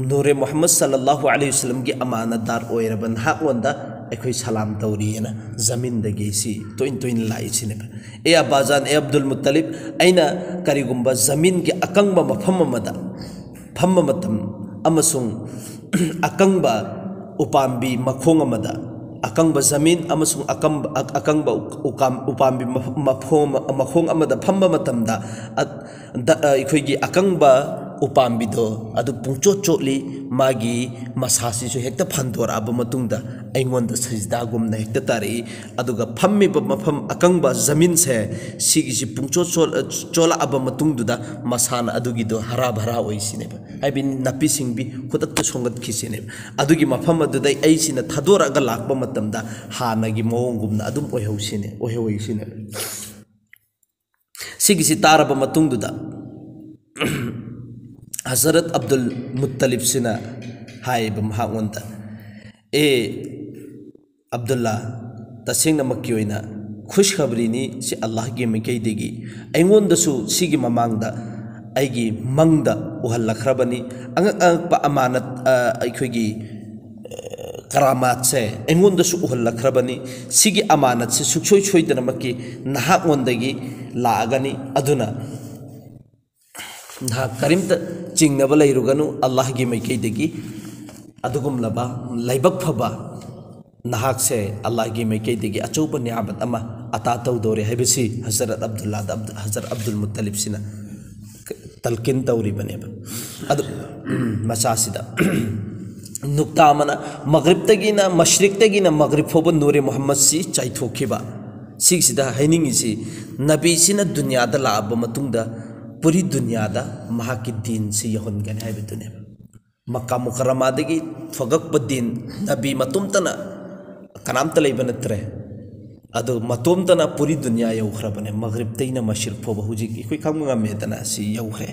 ꯅꯨꯔꯦ ꯃꯨꯍꯝꯃꯗ ꯁꯜꯂꯜꯂꯥꯍꯨ ꯑꯂꯩꯍꯤ ꯋꯁꯜꯂꯝꯒꯤ ꯑꯃꯥꯅꯠꯗꯥꯔ ꯑꯣꯏꯔꯕ ꯅꯍꯥꯛꯉꯣꯟꯗ ꯑꯩꯈꯣꯏ ꯁꯂꯥꯝ ꯇꯧꯔꯤꯑꯅ ꯖꯃꯤꯟꯗꯒꯤ ꯁꯤ ꯇꯣꯏꯅ ꯇꯣꯏꯅ ꯂꯥꯛꯏꯁꯤꯅꯦꯕ꯫ "ꯑꯦ ꯑꯕꯥꯖꯥꯟ, ꯑꯦ ꯑꯕꯗꯨꯜ ꯃꯨꯠꯇꯂꯤꯕ, ꯑꯩꯅ ꯀꯔꯤꯒꯨꯝꯕ ꯖꯃꯤꯟꯒꯤ ꯑꯀꯪꯕ ꯃꯐꯝ ꯑꯃꯗ ꯐꯝꯕ ꯃꯇꯝ ꯑꯃꯁꯨꯡ ꯑꯀꯪꯕ ꯎꯄꯥꯝꯕꯤ ꯃꯈꯣꯡ ꯑꯃꯗ, ꯑꯀꯪꯕ ꯖꯃꯤꯟ ꯑꯃꯁꯨꯡ ꯑꯀꯪꯕ, ꯑꯀꯪꯕ ꯎꯀꯥꯝ-, ꯎꯄꯥꯝꯕꯤ ꯃꯐ-, ꯃꯐꯣꯡ-, ꯃꯈꯣꯡ ꯑꯃꯗ ꯐꯝꯕ ꯃꯇꯝꯗ, ꯑ-, ꯗ-, ꯑ, ꯑꯩꯈꯣꯏꯒꯤ ꯑꯀꯪꯕ ꯎꯄꯥꯝꯕꯤꯗꯣ ꯑꯗꯨ ꯄꯨꯡꯆꯣꯠ ꯆꯣꯠꯂꯤ, ꯃꯥꯒꯤ ꯃꯁꯥꯁꯤꯁꯨ ꯍꯦꯛꯇ ꯐꯟꯗꯣꯔꯛꯑꯕ ꯃꯇꯨꯡꯗ ꯑꯩꯉꯣꯟꯗ ꯁꯖꯤꯗꯥꯒꯨꯝꯅ ꯍꯦꯛꯇ ꯇꯥꯔꯛꯏ꯫ ꯑꯗꯨꯒ ꯐꯝꯃꯤꯕ ꯃꯐꯝ ꯑꯀꯪꯕ ꯖꯃꯤꯟꯁꯦ, ꯁꯤꯒꯤꯁꯤ ꯄꯨꯡꯆꯣꯠ ꯆꯣꯠ-, ꯆꯣꯠꯂꯛꯑꯕ ꯃꯇꯨꯡꯗꯨꯗ ꯃꯁꯥꯅ ꯑꯗꯨꯒꯤꯗꯣ ꯍꯔꯥ ꯚꯔꯥ ꯑꯣꯏꯁꯤꯅꯦꯕ, ꯍꯥꯏꯕꯗꯤ ꯅꯥꯄꯤ ꯁꯤꯡꯕꯤ ꯈꯨꯗꯛꯇ ꯁꯣꯡꯒꯠꯈꯤꯁꯤꯅꯦꯕ꯫ ꯑꯗꯨꯒꯤ ꯃꯐꯝ ꯑꯗꯨꯗꯩ ꯑꯩꯁꯤꯅ ꯊꯥꯗꯣꯔꯛꯑꯒ ꯂꯥꯛꯄ ꯃꯇꯝꯗ ꯍꯥꯟꯅꯒꯤ ꯃꯑꯣꯡꯒꯨꯝꯅ ꯑꯗꯨꯝ ꯑꯣꯏꯍꯧꯁꯤꯅꯦ, ꯑꯣꯏꯍꯧꯁꯤꯅꯦꯕ꯫ ꯁꯤꯒꯤꯁꯤ ꯇꯥꯔꯕ ꯃꯇꯨꯡꯗꯨꯗ ꯍꯖꯔꯠ ꯑꯕꯗꯨꯜ ꯃꯨꯠꯇꯂꯤꯕꯁꯤꯅ ꯍꯥꯏꯌꯦꯕ ꯃꯍꯥꯛꯉꯣꯟꯗ, "ꯑꯦ ꯑꯕꯗꯨꯜꯂꯥ, ꯇꯁꯦꯡꯅꯃꯛꯀꯤ ꯑꯣꯏꯅ ꯈꯨꯁꯈꯕꯔꯤꯅꯤ, ꯁꯤ ꯑꯜꯂꯥꯍꯒꯤ ꯃꯥꯏꯀꯩꯗꯒꯤ ꯑꯩꯉꯣꯟꯗꯁꯨ ꯁꯤꯒꯤ ꯃꯃꯥꯡꯗ ꯑꯩꯒꯤ ꯃꯪꯗ ꯎꯍꯜꯂꯛꯈ꯭ꯔꯕꯅꯤ, ꯑꯉꯛ ꯑꯉꯛꯄ ꯑꯃꯥꯅꯠ, ꯑ, ꯑꯩꯈꯣꯏꯒꯤ, ꯑ, ꯀꯔꯥꯃꯥꯠꯁꯦ ꯑꯩꯉꯣꯟꯗꯁꯨ ꯎꯍꯜꯂꯛꯈ꯭ꯔꯕꯅꯤ꯫ ꯁꯤꯒꯤ ꯑꯃꯥꯅꯠꯁꯦ ꯁꯨꯡꯁꯣꯏ ꯁꯣꯏꯗꯅꯃꯛꯀꯤ ꯅꯍꯥꯛꯉꯣꯟꯗꯒꯤ ꯂꯥꯛꯑꯒꯅꯤ꯫ ꯑꯗꯨꯅ ꯅꯍꯥꯛ ꯀꯔꯤꯝꯇ ꯆꯤꯡꯅꯕ ꯂꯩꯔꯨꯒꯅꯨ, ꯑꯜꯂꯥꯍꯒꯤ ꯃꯥꯏꯀꯩꯗꯒꯤ ꯑꯗꯨꯒꯨꯝꯂꯕ ꯂꯥꯏꯕꯛ ꯐꯕ ꯅꯍꯥꯛꯁꯦ ꯑꯜꯂꯥꯍꯒꯤ ꯃꯥꯏꯀꯩꯗꯒꯤ ꯑꯆꯧꯕ ꯅꯤꯌꯥꯃꯠ ꯑꯃ ꯑꯇꯥ ꯇꯧꯗꯧꯔꯦ" ꯍꯥꯏꯕꯁꯤ ꯍꯖꯔꯠ ꯑꯕꯗꯨꯜꯂꯥꯗ, ꯑꯕꯗꯨ-, ꯍꯖꯔꯠ ꯑꯕꯗꯨꯜ ꯃꯨꯠꯇꯂꯤꯕꯁꯤꯅ ꯇꯜꯀꯤꯟ ꯇꯧꯔꯤꯕꯅꯦꯕ꯫ ꯑꯗꯨ, ꯎꯝ, ꯃꯆꯥꯁꯤꯗ ꯅꯨꯛꯇꯥ ꯑꯃꯅ ꯃꯒ꯭ꯔꯤꯕꯇꯒꯤꯅ, ꯃꯁ꯭ꯔꯤꯛꯇꯒꯤꯅ ꯃꯒ꯭ꯔꯤꯕ ꯐꯥꯎꯕ ꯅꯨꯔꯦ ꯃꯨꯍꯝꯃꯗꯁꯤ ꯆꯥꯏꯊꯣꯛꯈꯤꯕ꯫ ꯁꯤꯒꯤꯁꯤꯗ ꯍꯥꯏꯅꯤꯡꯉꯤꯁꯤ, ꯅꯕꯤꯁꯤꯅ ꯗꯨꯅꯤꯌꯥꯗ ꯂꯥꯛꯑꯕ ꯃꯇꯨꯡꯗ ꯄꯨꯔꯤ ꯗꯨꯅꯤꯌꯥꯗ ꯃꯍꯥꯛꯀꯤ ꯗꯤꯟꯁꯤ ꯌꯧꯍꯟꯒꯅꯤ ꯍꯥꯏꯕꯗꯨꯅꯦꯕ꯫ ꯃꯛꯀꯥ ꯃꯨꯀꯔꯔꯃꯥꯗꯒꯤ ꯊꯣꯛꯂꯛꯄ ꯗꯤꯟ, ꯅꯕꯤ ꯃꯇꯣꯝꯇꯅ, ꯀꯅꯥꯝꯇ ꯂꯩꯕ ꯅꯠꯇ꯭ꯔꯦ꯫ ꯑꯗꯨ ꯃꯇꯣꯝꯇꯅ ꯄꯨꯔꯤ ꯗꯨꯅꯤꯌꯥ ꯌꯧꯈ꯭ꯔꯕꯅꯦ, ꯃꯒ꯭ꯔꯤꯕꯇꯩꯅ ꯃꯁ꯭ꯔꯤꯛ ꯐꯥꯎꯕ ꯍꯧꯖꯤꯛ ꯑꯩꯈꯣꯏ ꯈꯪꯕ ꯉꯝꯃꯦꯗꯅ, ꯁꯤ ꯌꯧꯈ꯭ꯔꯦ꯫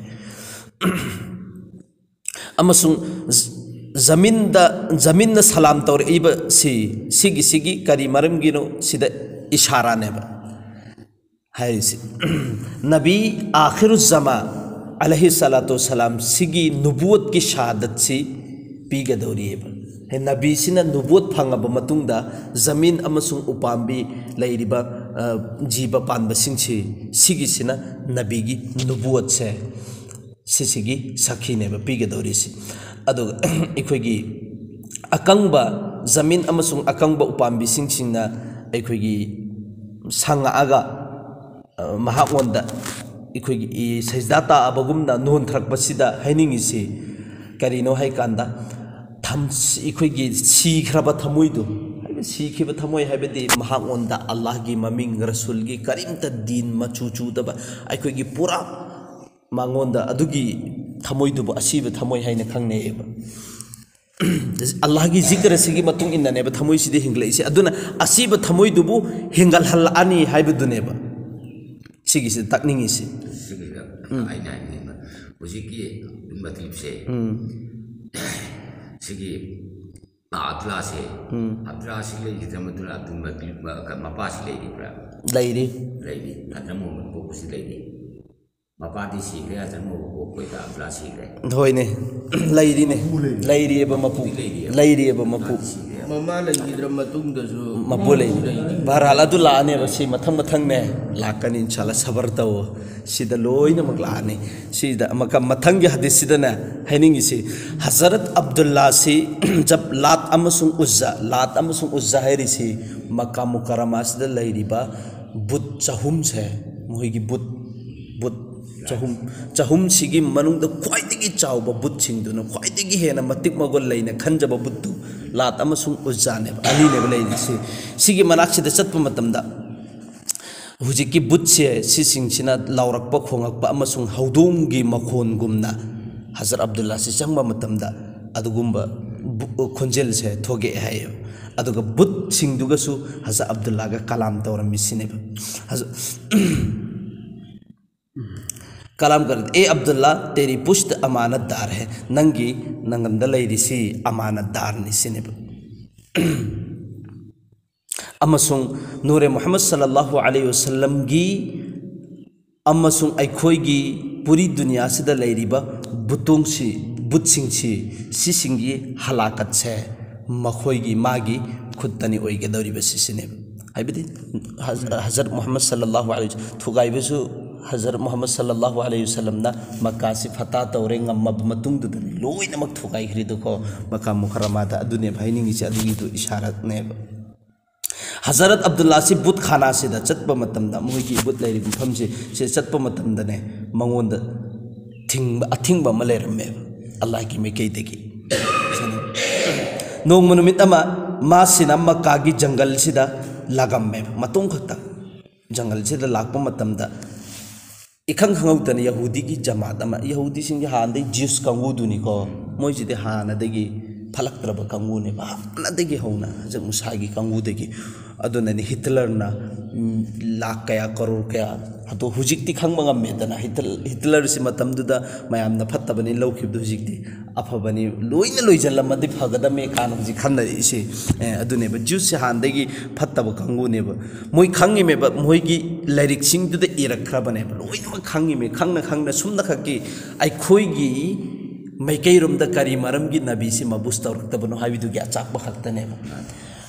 ꯑꯃꯁꯨꯡ ꯖ-, ꯖꯃꯤꯟꯗ, ꯖꯃꯤꯟꯅ ꯁꯂꯥꯝ ꯇꯧꯔꯛꯏꯕꯁꯤ, ꯁꯤꯒꯤ, ꯁꯤꯒꯤ ꯀꯔꯤ ꯃꯔꯝꯒꯤꯅꯣ? ꯁꯤꯗ ꯏꯁꯥꯔꯥꯅꯦꯕ ꯍꯥꯏꯔꯤꯁꯤ꯫ ꯅꯕꯤ ꯑꯥꯈꯤꯔꯨꯖꯃꯥ ꯑꯂꯩꯍꯤ ꯁꯂꯥꯇꯨ ꯋꯁꯂꯥꯝ ꯁꯤꯒꯤ ꯅꯨꯕꯨꯋꯠꯀꯤ ꯁꯍꯥꯗꯠꯁꯤ ꯄꯤꯒꯗꯧꯔꯤꯑꯕ꯫ ꯍꯦ, ꯅꯕꯤꯁꯤꯅ ꯅꯨꯕꯨꯋꯠ ꯐꯪꯉꯕ ꯃꯇꯨꯡꯗ ꯖꯃꯤꯟ ꯑꯃꯁꯨꯡ ꯎꯄꯥꯝꯕꯤ ꯂꯩꯔꯤꯕ, ꯑ, ꯖꯤꯕ ꯄꯥꯟꯕꯁꯤꯡꯁꯤ, ꯁꯤꯒꯤꯁꯤꯅ ꯅꯕꯤꯒꯤ ꯅꯨꯕꯨꯋꯠꯁꯦ, ꯁꯤꯁꯤꯒꯤ ꯁꯥꯈꯤꯅꯦꯕ ꯄꯤꯒꯗꯧꯔꯤꯁꯤ꯫ ꯑꯗꯨꯒ ꯑꯩꯈꯣꯏꯒꯤ ꯑꯀꯪꯕ, ꯖꯃꯤꯟ ꯑꯃꯁꯨꯡ ꯑꯀꯪꯕ ꯎꯄꯥꯝꯕꯤꯁꯤꯡꯁꯤꯅ ꯑꯩꯈꯣꯏꯒꯤ ꯁꯪꯉꯛꯑꯒ, ꯑ, ꯃꯍꯥꯛꯉꯣꯟꯗ ꯑꯩꯈꯣꯏꯒꯤ ꯁꯩꯖꯗꯥ ꯇꯥꯕꯒꯨꯝꯅ ꯅꯣꯟꯊꯔꯛꯄꯁꯤꯗ ꯍꯥꯏꯅꯤꯡꯉꯤꯁꯤ ꯀꯔꯤꯅꯣ ꯍꯥꯏꯀꯥꯟꯗ, ꯊꯝ-, ꯑꯩꯈꯣꯏꯒꯤ ꯁꯤꯈ꯭ꯔꯕ ꯊꯃꯣꯏꯗꯨ, ꯍꯥꯏꯕꯗꯤ ꯁꯤꯈꯤꯕ ꯊꯃꯣꯏ ꯍꯥꯏꯕꯗꯤ ꯃꯍꯥꯛꯉꯣꯟꯗ ꯑꯜꯂꯥꯍꯒꯤ ꯃꯃꯤꯡ, ꯔꯁꯨꯜꯒꯤ ꯀꯔꯤꯝꯇ ꯗꯤꯟ ꯃꯆꯨ ꯆꯨꯗꯕ, ꯑꯩꯈꯣꯏꯒꯤ ꯄꯨꯔꯥ ꯃꯉꯣꯟꯗ ꯑꯗꯨꯒꯤ ꯊꯃꯣꯏꯗꯨꯕꯨ ꯑꯁꯤꯕ ꯊꯃꯣꯏ ꯍꯥꯏꯅ ꯈꯪꯅꯩꯌꯦꯕ꯫ ꯑꯜꯂꯥꯍꯒꯤ ꯖꯤꯀꯔ ꯑꯁꯤꯒꯤ ꯃꯇꯨꯡ ꯏꯟꯅꯅꯦꯕ ꯊꯃꯣꯏꯁꯤꯗ ꯍꯤꯡꯒꯠꯂꯛꯏꯁꯦ꯫ ꯑꯗꯨꯅ ꯑꯁꯤꯕ ꯊꯃꯣꯏꯗꯨꯕꯨ ꯍꯤꯡꯒꯠꯍꯜꯂꯛꯑꯅꯤ ꯍꯥꯏꯕꯗꯨꯅꯦꯕ ꯁꯤꯒꯤꯁꯤꯗ ꯇꯥꯛꯅꯤꯡꯉꯤꯁꯤ꯫ ꯁꯤꯒꯤꯗ ꯑꯩꯅ ꯍꯥꯏꯅꯤꯡꯕ, ꯍꯧꯖꯤꯛꯀꯤ ꯃꯇꯤꯞꯁꯦ, ꯁꯤꯒꯤ ꯑꯕꯗꯨꯜꯂꯥꯁꯦ, ꯑꯕꯗꯨꯜꯂꯥꯁꯤ ꯂꯩꯈꯤꯗ꯭ꯔ ꯃꯇꯨꯡꯗ ꯑꯕꯗꯨꯜ ꯃꯇꯤꯞ, ꯃꯄꯥꯁꯤ ꯂꯩꯔꯤꯕ꯭ꯔꯥ? ꯂꯩꯔꯤ꯫ ꯂꯩꯔꯤ꯫ ꯍꯖꯔꯠ ꯃꯨꯍꯝꯃꯗ ꯄꯣꯛꯄꯁꯤ ꯂꯩꯔꯤ꯫ ꯃꯄꯥꯗꯤ ꯁꯤꯈ꯭ꯔꯦ, ꯍꯖꯔꯠ ꯃꯨꯍꯝꯃꯗ ꯄꯣꯛꯄꯩꯗ ꯑꯕꯗꯨꯜꯂꯥ ꯁꯤꯈ꯭ꯔꯦ꯫ ꯍꯣꯏꯅꯦ, ꯂꯩꯔꯤꯅꯦ꯫ ꯂꯩꯔꯤꯑꯕ ꯃꯄꯨ꯫ ꯂꯩꯔꯤꯑꯕ ꯃꯄꯨ꯫ ꯃꯃꯥ ꯂꯩꯈꯤꯗ꯭ꯔ ꯃꯇꯨꯡꯗꯁꯨ ꯃꯄꯨ ꯂꯩꯔꯤ꯫ ꯕꯍꯔꯍꯥꯜ, ꯑꯗꯨ ꯂꯥꯛꯑꯅꯦꯕ꯫ ꯁꯤ ꯃꯊꯪ ꯃꯊꯪꯅꯦ ꯂꯥꯛꯀꯅꯤ, ꯏꯟꯁꯥꯜꯂꯥ꯫ ꯁꯕꯔ ꯇꯧꯋꯣ꯫ ꯁꯤꯗ ꯂꯣꯏꯅꯃꯛ ꯂꯥꯛꯑꯅꯤ꯫ ꯁꯤꯗ ꯑꯃꯨꯛꯀ ꯃꯊꯪꯒꯤ ꯍꯗꯤꯁꯁꯤꯗꯅꯦ ꯍꯥꯏꯅꯤꯡꯉꯤꯁꯤ, ꯍꯖꯔꯠ ꯑꯕꯗꯨꯜꯂꯥꯁꯤ ꯖꯕ ꯂꯥꯠ ꯑꯃꯁꯨꯡ ꯎꯖꯥ, ꯂꯥꯠ ꯑꯃꯁꯨꯡ ꯎꯖꯥ ꯍꯥꯏꯔꯤꯁꯤ ꯃꯛꯀꯥ ꯃꯨꯀꯔꯔꯃꯥꯁꯤꯗ ꯂꯩꯔꯤꯕ ꯕꯨꯠ ꯆꯍꯨꯝꯁꯦ, ꯃꯈꯣꯏꯒꯤ ꯕꯨꯠ, ꯕꯨꯠ ꯆꯍꯨꯝ, ꯆꯍꯨꯝꯁꯤꯒꯤ ꯃꯅꯨꯡꯗ ꯈ꯭ꯋꯥꯏꯗꯒꯤ ꯆꯥꯎꯕ ꯕꯨꯠꯁꯤꯡꯗꯨꯅ, ꯈ꯭ꯋꯥꯏꯗꯒꯤ ꯍꯦꯟꯅ ꯃꯇꯤꯛ ꯃꯒꯨꯟ ꯂꯩꯅ ꯈꯟꯖꯕ ꯕꯨꯠꯇꯨ ꯂꯥꯠ ꯑꯃꯁꯨꯡ ꯎꯖꯥꯅꯦꯕ, ꯑꯅꯤꯅꯦꯕ ꯂꯩꯔꯤꯁꯤ꯫ ꯁꯤꯒꯤ ꯃꯅꯥꯛꯁꯤꯗ ꯆꯠꯄ ꯃꯇꯝꯗ ꯍꯧꯖꯤꯛꯀꯤ ꯕꯨꯠꯁꯦ, ꯁꯤꯁꯤꯡꯁꯤꯅ ꯂꯥꯎꯔꯛꯄ, ꯈꯣꯡꯉꯛꯄ ꯑꯃꯁꯨꯡ ꯍꯧꯗꯣꯡꯒꯤ ꯃꯈꯣꯟꯒꯨꯝꯅ ꯍꯖꯔꯠ ꯑꯕꯗꯨꯜꯂꯥꯁꯤ ꯆꯪꯕ ꯃꯇꯝꯗ ꯑꯗꯨꯒꯨꯝꯕ ꯕꯨ-, ꯈꯣꯟꯖꯦꯜꯁꯦ ꯊꯣꯛꯑꯦ ꯍꯥꯏꯌꯦꯕ꯫ ꯑꯗꯨꯒ ꯕꯨꯠꯁꯤꯡꯗꯨꯒꯁꯨ ꯍꯖꯔꯠ ꯑꯕꯗꯨꯜꯂꯥꯒ ꯀꯂꯥꯝ ꯇꯧꯔꯝꯃꯤꯁꯤꯅꯦꯕ꯫ ꯍꯖ-, ꯀꯂꯥꯝ ꯀꯔꯤ, "ꯑꯦ ꯑꯕꯗꯨꯜꯂꯥ, ꯇꯦꯔꯤ ꯄꯨꯁꯠ ꯑꯃꯥꯅꯠꯗꯥꯔ ꯍꯦ", ꯅꯪꯒꯤ ꯅꯪꯉꯣꯟꯗ ꯂꯩꯔꯤꯁꯤ ꯑꯃꯥꯅꯠꯗꯥꯔꯅꯤ ꯁꯤꯅꯦꯕ꯫ ꯑꯃꯁꯨꯡ ꯅꯨꯔꯦ ꯃꯨꯍꯝꯃꯗ ꯁꯜꯂꯜꯂꯥꯍꯨ ꯑꯂꯩꯍꯤ ꯋꯁꯜꯂꯝꯒꯤ ꯑꯃꯁꯨꯡ ꯑꯩꯈꯣꯏꯒꯤ ꯄꯨꯔꯤ ꯗꯨꯅꯤꯌꯥꯁꯤꯗ ꯂꯩꯔꯤꯕ ꯕꯨꯠꯇꯣꯡꯁꯤ, ꯕꯨꯠꯁꯤꯡꯁꯤ, ꯁꯤꯁꯤꯡꯒꯤ ꯍꯂꯥꯀꯠꯁꯦ ꯃꯈꯣꯏꯒꯤ, ꯃꯥꯒꯤ ꯈꯨꯠꯇꯅꯤ ꯑꯣꯏꯒꯗꯧꯔꯤꯕ ꯁꯤꯁꯤꯅꯦꯕ꯫ ꯍꯥꯏꯕꯗꯤ ꯍꯖ-, ꯍꯖꯔꯠ ꯃꯨꯍꯝꯃꯗ ꯁꯜꯂꯜꯂꯥꯍꯨ ꯑꯂꯩꯍꯤ ꯋꯁꯜꯂꯝ ꯊꯨꯒꯥꯏꯕꯁꯨ, ꯍꯖꯔꯠ ꯃꯨꯍꯝꯃꯗ ꯁꯜꯂꯜꯂꯥꯍꯨ ꯑꯂꯩꯍꯤ ꯋꯁꯜꯂꯝꯅ ꯃꯛꯀꯥꯁꯤ ꯐꯇꯥ ꯇꯧꯔꯦ, ꯉꯝꯃꯕ ꯃꯇꯨꯡꯗꯨꯗꯅꯤ ꯂꯣꯏꯅꯃꯛ ꯊꯨꯒꯥꯏꯈ꯭ꯔꯤꯗꯨꯀꯣ, ꯃꯛꯀꯥ ꯃꯨꯀꯔꯔꯃꯥꯗ꯫ ꯑꯗꯨꯅꯦꯕ ꯍꯥꯏꯅꯤꯡꯉꯤꯁꯦ, ꯑꯗꯨꯒꯤꯗꯨ ꯏꯁꯥꯔꯠꯅꯦꯕ꯫ ꯍꯖꯔꯠ ꯑꯕꯗꯨꯜꯂꯥꯁꯤ ꯕꯨꯠ ꯈꯥꯅꯥꯁꯤꯗ ꯆꯠꯄ ꯃꯇꯝꯗ, ꯃꯣꯏꯒꯤ ꯕꯨꯠ ꯂꯩꯔꯤꯕ ꯃꯐꯝꯁꯤ, ꯁꯤꯗ ꯆꯠꯄ ꯃꯇꯝꯗꯅꯦ, ꯃꯉꯣꯟꯗ ꯊꯤꯡꯕ, ꯑꯊꯤꯡꯕ ꯑꯃ ꯂꯩꯔꯝꯃꯦꯕ ꯑꯜꯂꯥꯍꯒꯤ ꯃꯥꯏꯀꯩꯗꯒꯤ꯫ ꯅꯣꯡꯃ ꯅꯨꯃꯤꯠ ꯑꯃ ꯃꯥꯁꯤꯅ ꯃꯛꯀꯥꯒꯤ ꯖꯪꯒꯜꯁꯤꯗ ꯂꯥꯛꯑꯝꯃꯦꯕ, ꯃꯇꯣꯝ ꯈꯛꯇ꯫ ꯖꯪꯒꯜꯁꯤꯗ ꯂꯥꯛꯄ ꯃꯇꯝꯗ ꯏꯈꯪ ꯈꯪꯍꯧꯗꯅ ꯌꯍꯨꯗꯤꯒꯤ ꯖꯃꯥꯠ ꯑꯃ, ꯌꯍꯨꯗꯤꯁꯤꯡꯒꯤ ꯍꯥꯟꯅꯗꯒꯤ ꯖ꯭ꯌꯨꯁ ꯀꯥꯡꯕꯨꯗꯨꯅꯤꯀꯣ, ꯃꯣꯏꯁꯤꯗꯤ ꯍꯥꯟꯅꯗꯒꯤ ꯐꯠꯂꯛꯇ꯭ꯔꯕ ꯀꯥꯡꯕꯨꯅꯦꯕ, ꯍꯥꯟꯅꯗꯒꯤ ꯍꯧꯅ ꯍꯧꯖꯤꯛ ꯃꯨꯁꯥꯒꯤ ꯀꯥꯡꯕꯨꯗꯒꯤ꯫ ꯑꯗꯨꯅꯅꯤ ꯍꯤꯠꯂꯔꯅ, ꯎꯝ, ꯂꯥꯛ ꯀꯌꯥ, ꯀꯔꯣꯔ ꯀꯌꯥ, ꯑꯗꯣ ꯍꯧꯖꯤꯛꯇꯤ ꯈꯪꯕ ꯉꯝꯃꯦꯗꯅ, ꯍꯤꯠꯂ-, ꯍꯤꯠꯂꯔꯁꯤ ꯃꯇꯝꯗꯨꯗ ꯃꯌꯥꯝꯅ ꯐꯠꯇꯕꯅꯤ ꯂꯧꯈꯤꯕꯗꯣ, ꯍꯧꯖꯤꯛꯇꯤ ꯑꯐꯕꯅꯤ, ꯂꯣꯏꯅ ꯂꯣꯏꯁꯤꯜꯂꯝꯃꯗꯤ ꯐꯒꯗꯝꯃꯦ ꯀꯥꯏꯅ ꯍꯧꯖꯤꯛ ꯈꯟꯅꯔꯛꯏꯁꯦ꯫ ꯑꯦ, ꯑꯗꯨꯅꯦꯕ, ꯖ꯭ꯌꯨꯁꯁꯦ ꯍꯥꯟꯅꯗꯒꯤ ꯐꯠꯇꯕ ꯀꯥꯡꯕꯨꯅꯦꯕ꯫ ꯃꯣꯏ ꯈꯪꯉꯤꯃꯦꯕ, ꯃꯣꯏꯒꯤ ꯂꯥꯏꯔꯤꯛꯁꯤꯡꯗꯨꯗ ꯏꯔꯛꯈ꯭ꯔꯕꯅꯦꯕ, ꯂꯣꯏꯅꯃꯛ ꯈꯪꯉꯤꯃꯦ꯫ ꯈꯪꯅ ꯈꯪꯅ ꯁꯨꯝꯅꯈꯛꯀꯤ ꯑꯩꯈꯣꯏꯒꯤ ꯃꯥꯏꯀꯩꯔꯣꯝꯗ ꯀꯔꯤ ꯃꯔꯝꯒꯤ ꯅꯕꯤꯁꯤ ꯃꯕꯨꯁ ꯇꯧꯔꯛꯇꯕꯅꯣ ꯍꯥꯏꯕꯗꯨꯒꯤ ꯑꯆꯥꯛꯄ ꯈꯛꯇꯅꯦꯕ꯫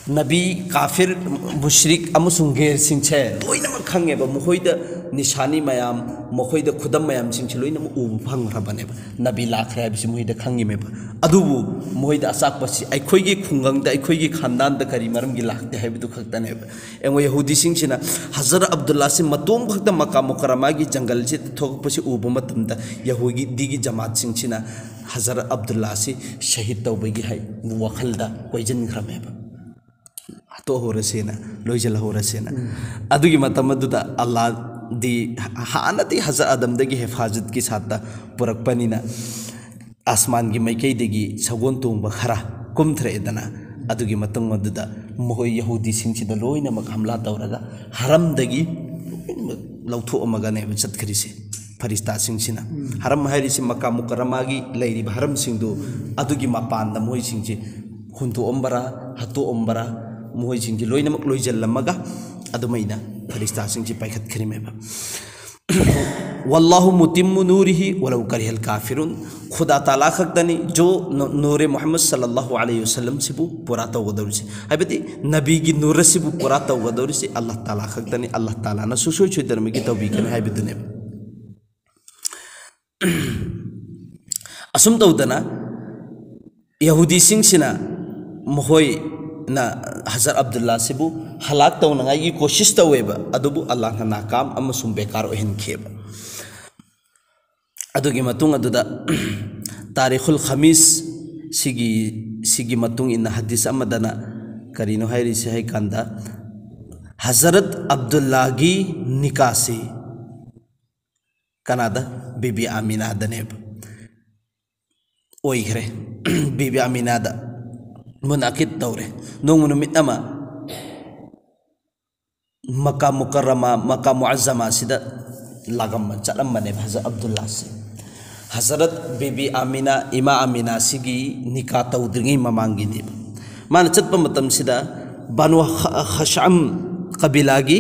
ꯅꯕꯤ ꯀꯥꯐꯤꯔ, ꯃꯨꯁ꯭ꯔꯤꯛ ꯑꯃꯁꯨꯡ ꯒꯦꯔꯁꯤꯡꯁꯦ ꯂꯣꯏꯅꯃꯛ ꯈꯪꯉꯦꯕ꯫ ꯃꯈꯣꯏꯗ ꯅꯤꯁꯥꯅꯤ ꯃꯌꯥꯝ, ꯃꯈꯣꯏꯗ ꯈꯨꯗꯝ ꯃꯌꯥꯝꯁꯤꯡꯁꯦ ꯂꯣꯏꯅꯃꯛ ꯎꯕ ꯐꯪꯈ꯭ꯔꯕꯅꯦꯕ꯫ ꯅꯕꯤ ꯂꯥꯛꯈ꯭ꯔꯦ ꯍꯥꯏꯕꯁꯤ ꯃꯈꯣꯏꯗ ꯈꯪꯉꯤꯃꯦꯕ꯫ ꯑꯗꯨꯕꯨ ꯃꯈꯣꯏꯗ ꯑꯆꯥꯛꯄꯁꯤ ꯑꯩꯈꯣꯏꯒꯤ ꯈꯨꯡꯒꯪꯗ, ꯑꯩꯈꯣꯏꯒꯤ ꯈꯥꯟꯗꯥꯟꯗ ꯀꯔꯤ ꯃꯔꯝꯒꯤ ꯂꯥꯛꯇꯦ ꯍꯥꯏꯕꯗꯨ ꯈꯛꯇꯅꯦꯕ꯫ ꯌꯦꯡꯉꯣ, ꯌꯍꯨꯗꯤꯁꯤꯡꯁꯤꯅ ꯍꯖꯔꯠ ꯑꯕꯗꯨꯜꯂꯥꯁꯤ ꯃꯇꯣꯝ ꯈꯛꯇ ꯃꯀꯥ ꯃꯨꯀꯔꯃꯥꯒꯤ ꯖꯪꯒꯜꯁꯤꯗ ꯊꯣꯛꯂꯛꯄꯁꯤ ꯎꯕ ꯃꯇꯝꯗ, ꯌꯍꯨꯗꯤꯒꯤ ꯖꯃꯥꯠꯁꯤꯡꯁꯤꯅ ꯍꯖꯔꯠ ꯑꯕꯗꯨꯜꯂꯥꯁꯤ ꯁꯍꯤꯗ ꯇꯧꯕꯒꯤ ꯍꯥꯏ ꯋꯥꯈꯜꯗ ꯀꯣꯏꯁꯤꯟꯈ꯭ꯔꯃꯦꯕ꯫ ꯍꯥꯠꯇꯣꯛꯍꯧꯔꯁꯦꯅ, ꯂꯣꯏꯁꯤꯜꯍꯧꯔꯁꯦꯅ꯫ ꯑꯗꯨꯒꯤ ꯃꯇꯝ ꯑꯗꯨꯗ ꯑꯜꯂꯥꯗꯤ ꯍꯥꯟꯅꯗꯤ ꯍꯖꯔꯠ ꯑꯗꯝꯗꯒꯤ ꯍꯦꯐꯥꯖꯠꯀꯤ ꯁꯥꯠꯇ ꯄꯨꯔꯛꯄꯅꯤꯅ, ꯑꯁꯃꯥꯟꯒꯤ ꯃꯥꯏꯀꯩꯗꯒꯤ ꯁꯒꯣꯜ ꯇꯣꯡꯕ ꯈꯔ ꯀꯨꯝꯊꯔꯛꯑꯦꯗꯅ, ꯑꯗꯨꯒꯤ ꯃꯇꯨꯡ ꯑꯗꯨꯗ ꯃꯈꯣꯏ ꯌꯍꯨꯗꯤꯁꯤꯡꯁꯤꯗ ꯂꯣꯏꯅꯃꯛ ꯍꯝꯂꯥ ꯇꯧꯔꯒ ꯍꯔꯝꯗꯒꯤ ꯂꯣꯏꯅꯃꯛ ꯂꯧꯊꯣꯛꯑꯝꯃꯒꯅꯦꯕ ꯆꯠꯈ꯭ꯔꯤꯁꯦ ꯐꯔꯤꯁꯇꯥꯁꯤꯡꯁꯤꯅ꯫ ꯍꯔꯝ ꯍꯥꯏꯔꯤꯁꯤ ꯃꯀꯥ ꯃꯨꯀꯔꯃꯥꯒꯤ ꯂꯩꯔꯤꯕ ꯍꯔꯝꯁꯤꯡꯗꯨ, ꯑꯗꯨꯒꯤ ꯃꯄꯥꯟꯗ ꯃꯣꯏꯁꯤꯡꯁꯤ ꯍꯨꯟꯗꯣꯛꯑꯝꯕꯔꯥ, ꯍꯥꯠꯇꯣꯛꯑꯝꯕꯔꯥ, ꯃꯣꯏꯁꯤꯡꯁꯤ ꯂꯣꯏꯅꯃꯛ ꯂꯣꯏꯁꯤꯜꯂꯝꯃꯒ ꯑꯗꯨꯃꯥꯏꯅ ꯐꯔꯤꯁꯇꯥꯁꯤꯡꯁꯤ ꯄꯥꯏꯈꯠꯈ꯭ꯔꯤꯃꯦꯕ꯫ "ꯋꯜꯂꯥꯍꯨ ꯃꯨꯇꯤꯝꯃꯨ ꯅꯨꯔꯤꯍꯤ ꯋꯂꯧ ꯀꯔꯤꯍꯜ ꯀꯥꯐꯤꯔꯨꯟ"꯫ ꯈꯨꯗꯥ ꯇꯥꯂꯥ ꯈꯛꯇꯅꯤ, "ꯖꯣ ꯅꯨꯔꯦ ꯃꯨꯍꯝꯃꯗ ꯁꯜꯂꯜꯂꯥꯍꯨ ꯑꯂꯩꯍꯤ ꯋꯁꯜꯂꯝꯁꯤꯕꯨ ꯄꯨꯔꯥ ꯇꯧꯒꯗꯧꯔꯤꯁꯤ", ꯍꯥꯏꯕꯗꯤ ꯅꯕꯤꯒꯤ ꯅꯨꯔ ꯑꯁꯤꯕꯨ ꯄꯨꯔꯥ ꯇꯧꯒꯗꯧꯔꯤꯁꯤ ꯑꯜꯂꯥꯍ ꯇꯥꯂꯥ ꯈꯛꯇꯅꯤ, ꯑꯜꯂꯥꯍ ꯇꯥꯂꯥꯅ ꯁꯨꯡꯁꯣꯏ ꯁꯣꯏꯗꯅꯃꯛꯀꯤ ꯇꯧꯕꯤꯒꯅꯤ ꯍꯥꯏꯕꯗꯨꯅꯦꯕ꯫ ꯑꯁꯨꯝ ꯇꯧꯗꯅ ꯌꯍꯨꯗꯤꯁꯤꯡꯁꯤꯅ ꯃꯈꯣꯏ ꯅ ꯍꯖꯔꯠ ꯑꯕꯗꯨꯜꯂꯥꯁꯤꯕꯨ ꯍꯂꯥꯛ ꯇꯧꯅꯉꯥꯏꯒꯤ ꯀꯣꯁꯤꯁ ꯇꯧꯋꯦꯕ, ꯑꯗꯨꯕꯨ ꯑꯜꯂꯥꯍꯅ ꯅꯥꯀꯥꯝ ꯑꯃꯁꯨꯡ ꯕꯦꯀꯥꯔ ꯑꯣꯏꯍꯟꯈꯤꯑꯕ꯫ ꯑꯗꯨꯒꯤ ꯃꯇꯨꯡ ꯑꯗꯨꯗ ꯇꯥꯔꯤꯈꯨꯜ ꯈꯃꯤꯁ ꯁꯤꯒꯤ, ꯁꯤꯒꯤ ꯃꯇꯨꯡ ꯏꯟꯅ ꯍꯗꯤꯁ ꯑꯃꯗꯅ ꯀꯔꯤꯅꯣ ꯍꯥꯏꯔꯤꯁꯦ ꯍꯥꯏ ꯀꯥꯟꯗ, ꯍꯖꯔꯠ ꯑꯕꯗꯨꯜꯂꯥꯒꯤ ꯅꯤꯀꯥꯁꯤ ꯀꯅꯥꯗ? ꯕꯤꯕꯤ ꯑꯥꯃꯤꯅꯥꯗꯅꯦꯕ ꯑꯣꯏꯈ꯭ꯔꯦ꯫ ꯕꯤꯕꯤ ꯑꯥꯃꯤꯅꯥꯗ ꯃꯨꯅꯥꯀꯤꯠ ꯇꯧꯔꯦ꯫ ꯅꯣꯡꯃ ꯅꯨꯃꯤꯠ ꯑꯃ ꯃꯀꯥ ꯃꯨꯀꯔꯔꯃꯥ, ꯃꯀꯥ ꯃꯨꯑꯖꯃꯥ ꯑꯁꯤꯗ ꯂꯥꯛꯑꯝꯕ, ꯆꯠꯂꯝꯕꯅꯦꯕ ꯍꯖꯔꯠ ꯑꯕꯗꯨꯜꯂꯥꯁꯦ꯫ ꯍꯖꯔꯠ ꯕꯤꯕꯤ ꯑꯥꯃꯤꯅꯥ, ꯏꯃꯥ ꯑꯥꯃꯤꯅꯥꯁꯤꯒꯤ ꯅꯤꯀꯥ ꯇꯧꯗ꯭ꯔꯤꯉꯩ ꯃꯃꯥꯡꯒꯤꯅꯦꯕ꯫ ꯃꯥꯅ ꯆꯠꯄ ꯃꯇꯝꯁꯤꯗ ꯕꯅꯨ ꯈ-, ꯈꯁꯑꯝ ꯀꯕꯤꯂꯥꯒꯤ,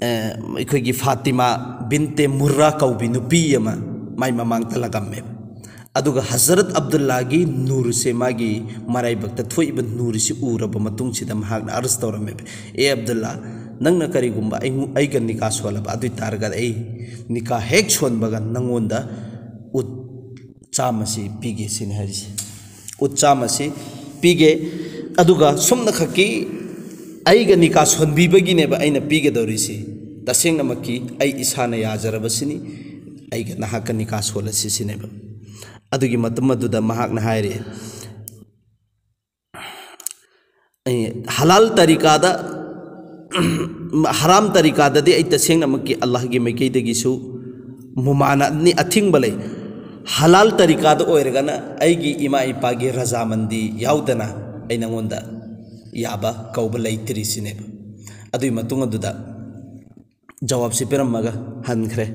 ꯑꯦ, ꯑꯩꯈꯣꯏꯒꯤ ꯐꯥꯇꯤꯃꯥ ꯕꯤꯟꯇꯦ ꯃꯨꯔꯔꯥ ꯀꯧꯕꯤ ꯅꯨꯄꯤ ꯑꯃ ꯃꯥꯏ ꯃꯃꯥꯡꯗ ꯂꯥꯛꯑꯝꯃꯦꯕ꯫ ꯑꯗꯨꯒ ꯍꯖꯔꯠ ꯑꯕꯗꯨꯜꯂꯥꯒꯤ ꯅꯨꯔꯁꯦ, ꯃꯥꯒꯤ ꯃꯔꯥꯏꯕꯛꯇ ꯊꯣꯛꯏꯕ ꯅꯨꯔꯁꯤ ꯎꯔꯕ ꯃꯇꯨꯡꯁꯤꯗ ꯃꯍꯥꯛꯅ ꯑꯔꯖ ꯇꯧꯔꯝꯃꯦꯕ, "ꯑꯦ ꯑꯕꯗꯨꯜꯂꯥ, ꯅꯪꯅ ꯀꯔꯤꯒꯨꯝꯕ ꯑꯩꯉꯣ-, ꯑꯩꯒ ꯅꯤꯀꯥ ꯁꯣꯜꯂꯕ, ꯑꯗꯨ ꯑꯣꯏ ꯇꯥꯔꯒꯗꯤ ꯑꯩ ꯅꯤꯀꯥ ꯍꯦꯛ ꯁꯣꯟꯕꯒ ꯅꯪꯉꯣꯟꯗ ꯎꯠ ꯆꯥꯝꯃꯁꯤ ꯄꯤꯒꯦ," ꯁꯤꯅꯤ ꯍꯥꯏꯔꯤꯁꯦ꯫ "ꯎꯠ ꯆꯥꯝꯃꯁꯤ ꯄꯤꯒꯦ, ꯑꯗꯨꯒ ꯁꯨꯝꯅꯈꯛꯀꯤ ꯑꯩꯒ ꯅꯤꯀꯥ ꯁꯣꯟꯕꯤꯕꯒꯤꯅꯦꯕ ꯑꯩꯅ ꯄꯤꯒꯗꯧꯔꯤꯁꯤ꯫ ꯇꯁꯦꯡꯅꯃꯛꯀꯤ ꯑꯩ ꯏꯁꯥꯅ ꯌꯥꯖꯔꯕꯁꯤꯅꯤ, ꯑꯩꯒ ꯅꯍꯥꯛꯀ ꯅꯤꯀꯥ ꯁꯣꯜꯂꯁꯤ," ꯁꯤꯅꯦꯕ꯫ ꯑꯗꯨꯒꯤ ꯃꯇꯝ ꯑꯗꯨꯗ ꯃꯍꯥꯛꯅ ꯍꯥꯏꯔꯦ, ꯑꯩ ꯍꯂꯥꯜ ꯇꯔꯤꯀꯥꯗ, ꯍꯔꯥꯝ ꯇꯔꯤꯀꯥꯗꯗꯤ ꯑꯩ ꯇꯁꯦꯡꯅꯃꯛꯀꯤ ꯑꯜꯂꯥꯍꯒꯤ ꯃꯥꯏꯀꯩꯗꯒꯤꯁꯨ ꯃꯨꯃꯥꯅꯥꯠꯅꯤ, ꯑꯊꯤꯡꯕ ꯂꯩ꯫ ꯍꯂꯥꯜ ꯇꯔꯤꯀꯥꯗ ꯑꯣꯏꯔꯒꯅ ꯑꯩꯒꯤ ꯏꯃꯥ ꯏꯄꯥꯒꯤ ꯔꯖꯥꯃꯟꯗꯤ ꯌꯥꯎꯗꯅ ꯑꯩ ꯅꯉꯣꯟꯗ ꯌꯥꯕ ꯀꯧꯕ ꯂꯩꯇ꯭ꯔꯤ ꯁꯤꯅꯦꯕ꯫ ꯑꯗꯨꯒꯤ ꯃꯇꯨꯡ ꯑꯗꯨꯗ ꯖꯋꯥꯕꯁꯤ ꯄꯤꯔꯝꯃꯒ ꯍꯟꯈ꯭ꯔꯦ꯫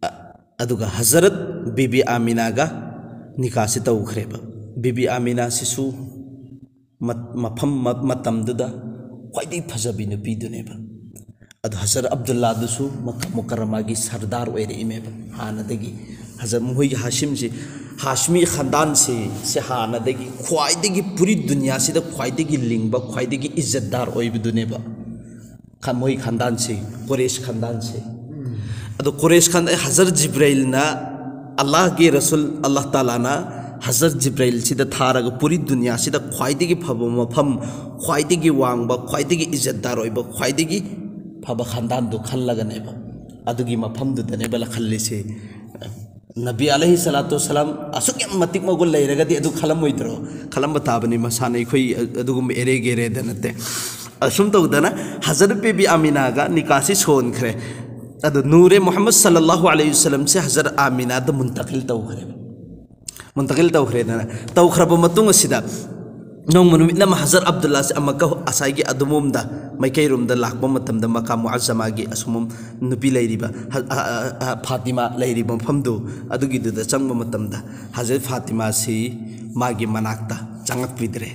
ꯑ-, ꯑꯗꯨꯒ ꯍꯖꯔꯠ ꯕꯤꯕꯤ ꯑꯥꯃꯤꯅꯥꯒ ꯅꯤꯀꯥꯁꯤ ꯇꯧꯈ꯭ꯔꯦꯕ꯫ ꯕꯤꯕꯤ ꯑꯥꯃꯤꯅꯥꯁꯤꯁꯨ ꯃꯠ-, ꯃꯐꯝ ꯃ-, ꯃꯇꯝꯗꯨꯗ ꯈ꯭ꯋꯥꯏꯗꯒꯤ ꯐꯖꯕꯤ ꯅꯨꯄꯤꯗꯨꯅꯦꯕ꯫ ꯑꯗꯣ ꯍꯖꯔꯠ ꯑꯕꯗꯨꯜꯂꯥꯗꯨꯁꯨ ꯃꯛꯀꯥ ꯃꯨꯀꯔꯔꯃꯥꯒꯤ ꯁꯔꯗꯥꯔ ꯑꯣꯏꯔꯛꯏꯃꯦꯕ ꯍꯥꯟꯅꯗꯒꯤ꯫ ꯍꯖꯔꯠ ꯃꯈꯣꯏꯒꯤ ꯍꯥꯁꯤꯝꯁꯤ, ꯍꯥꯁꯃꯤ ꯈꯥꯟꯗꯥꯟꯁꯤ, ꯁꯤ ꯍꯥꯟꯅꯗꯒꯤ ꯈ꯭ꯋꯥꯏꯗꯒꯤ ꯄꯨꯔꯤ ꯗꯨꯅꯤꯌꯥꯁꯤꯗ ꯈ꯭ꯋꯥꯏꯗꯒꯤ ꯂꯤꯡꯕ, ꯈ꯭ꯋꯥꯏꯗꯒꯤ ꯏꯖꯠꯗꯥꯔ ꯑꯣꯏꯕꯗꯨꯅꯦꯕ꯫ ꯈ-, ꯃꯣꯏ ꯈꯥꯟꯗꯥꯟꯁꯤ, ꯀꯨꯔꯦꯁ ꯈꯥꯟꯗꯥꯟꯁꯤ꯫ ꯑꯗꯣ ꯀꯨꯔꯦꯁ ꯈꯥꯟꯗꯥꯟ, ꯍꯖꯔꯠ ꯖꯤꯕ꯭ꯔꯥꯏꯜꯅ ꯑꯜꯂꯥꯍꯒꯤ ꯔꯁꯨꯜ, ꯑꯜꯂꯥꯍ ꯇꯥꯂꯥꯅ ꯍꯖꯔꯠ ꯖꯤꯕ꯭ꯔꯥꯏꯜꯁꯤꯗ ꯊꯥꯔꯒ ꯄꯨꯔꯤ ꯗꯨꯅꯤꯌꯥꯁꯤꯗ ꯈ꯭ꯋꯥꯏꯗꯒꯤ ꯐꯕ ꯃꯐꯝ, ꯈ꯭ꯋꯥꯏꯗꯒꯤ ꯋꯥꯡꯕ, ꯈ꯭ꯋꯥꯏꯗꯒꯤ ꯏꯖꯠꯗꯥꯔ ꯑꯣꯏꯕ, ꯈ꯭ꯋꯥꯏꯗꯒꯤ ꯐꯕ ꯈꯥꯟꯗꯥꯟꯗꯨ ꯈꯜꯂꯒꯅꯦꯕ ꯑꯗꯨꯒꯤ ꯃꯐꯝꯗꯨꯗꯅꯦꯕ ꯂꯥꯛꯍꯜꯂꯤꯁꯦ꯫ ꯅꯕꯤ ꯑꯂꯩꯍꯤ ꯁꯂꯥꯇꯨ ꯋꯁꯁꯂꯥꯝ ꯑꯁꯨꯛ ꯌꯥꯝ ꯃꯇꯤꯛ ꯃꯒꯨꯟ ꯂꯩꯔꯒꯗꯤ ꯑꯗꯨ ꯈꯜꯂꯝꯃꯣꯏꯗ꯭ꯔꯣ? ꯈꯜꯂꯝꯕ ꯇꯥꯕꯅꯤ꯫ ꯃꯁꯥꯅ ꯑꯩꯈꯣꯏ ꯑꯗꯨꯒꯨꯝꯕ ꯑꯦꯔꯦ ꯒꯦꯔꯦꯗ ꯅꯠꯇꯦ꯫ ꯑꯁꯨꯝ ꯇꯧꯗꯅ ꯍꯖꯔꯠ ꯕꯤꯕꯤ ꯑꯃꯤꯅꯥꯒ ꯅꯤꯀꯥꯁꯤ ꯁꯣꯟꯈ꯭ꯔꯦ꯫ ꯑꯗꯣ ꯅꯨꯔꯦ ꯃꯨꯍꯝꯃꯗ ꯁꯜꯂꯜꯂꯥꯍꯨ ꯑꯂꯩꯍꯤ ꯋꯁꯜꯂꯝꯁꯦ ꯍꯖꯔꯠ ꯑꯃꯤꯅꯥꯗ ꯃꯨꯟꯇꯀꯤꯜ ꯇꯧꯈ꯭ꯔꯦꯕ꯫ ꯃꯨꯟꯇꯀꯤꯜ ꯇꯧꯈ꯭ꯔꯦꯗꯅ, ꯇꯧꯈ꯭ꯔꯕ ꯃꯇꯨꯡ ꯑꯁꯤꯗ ꯅꯣꯡꯃ ꯅꯨꯃꯤꯠ ꯑꯃ ꯍꯖꯔꯠ ꯑꯕꯗꯨꯜꯂꯥꯁꯦ ꯑꯃꯨꯛꯀ ꯉꯁꯥꯏꯒꯤ ꯑꯗꯨꯝꯂꯣꯝꯗ, ꯃꯥꯏꯀꯩꯔꯣꯝꯗ ꯂꯥꯛꯄ ꯃꯇꯝꯗ, ꯃꯀꯥ ꯃꯨꯑꯖꯖꯃꯥꯒꯤ ꯑꯁꯣꯝꯂꯣꯝ ꯅꯨꯄꯤ ꯂꯩꯔꯤꯕ, ꯍ-, ꯑ, ꯑ, ꯑ, ꯐꯥꯇꯤꯃꯥ ꯂꯩꯔꯤꯕ ꯃꯐꯝꯗꯨ, ꯑꯗꯨꯒꯤꯗꯨꯗ ꯆꯪꯕ ꯃꯇꯝꯗ ꯍꯖꯔꯠ ꯐꯥꯇꯤꯃꯥꯁꯤ ꯃꯥꯒꯤ ꯃꯅꯥꯛꯇ ꯆꯪꯉꯛꯄꯤꯗ꯭ꯔꯦ꯫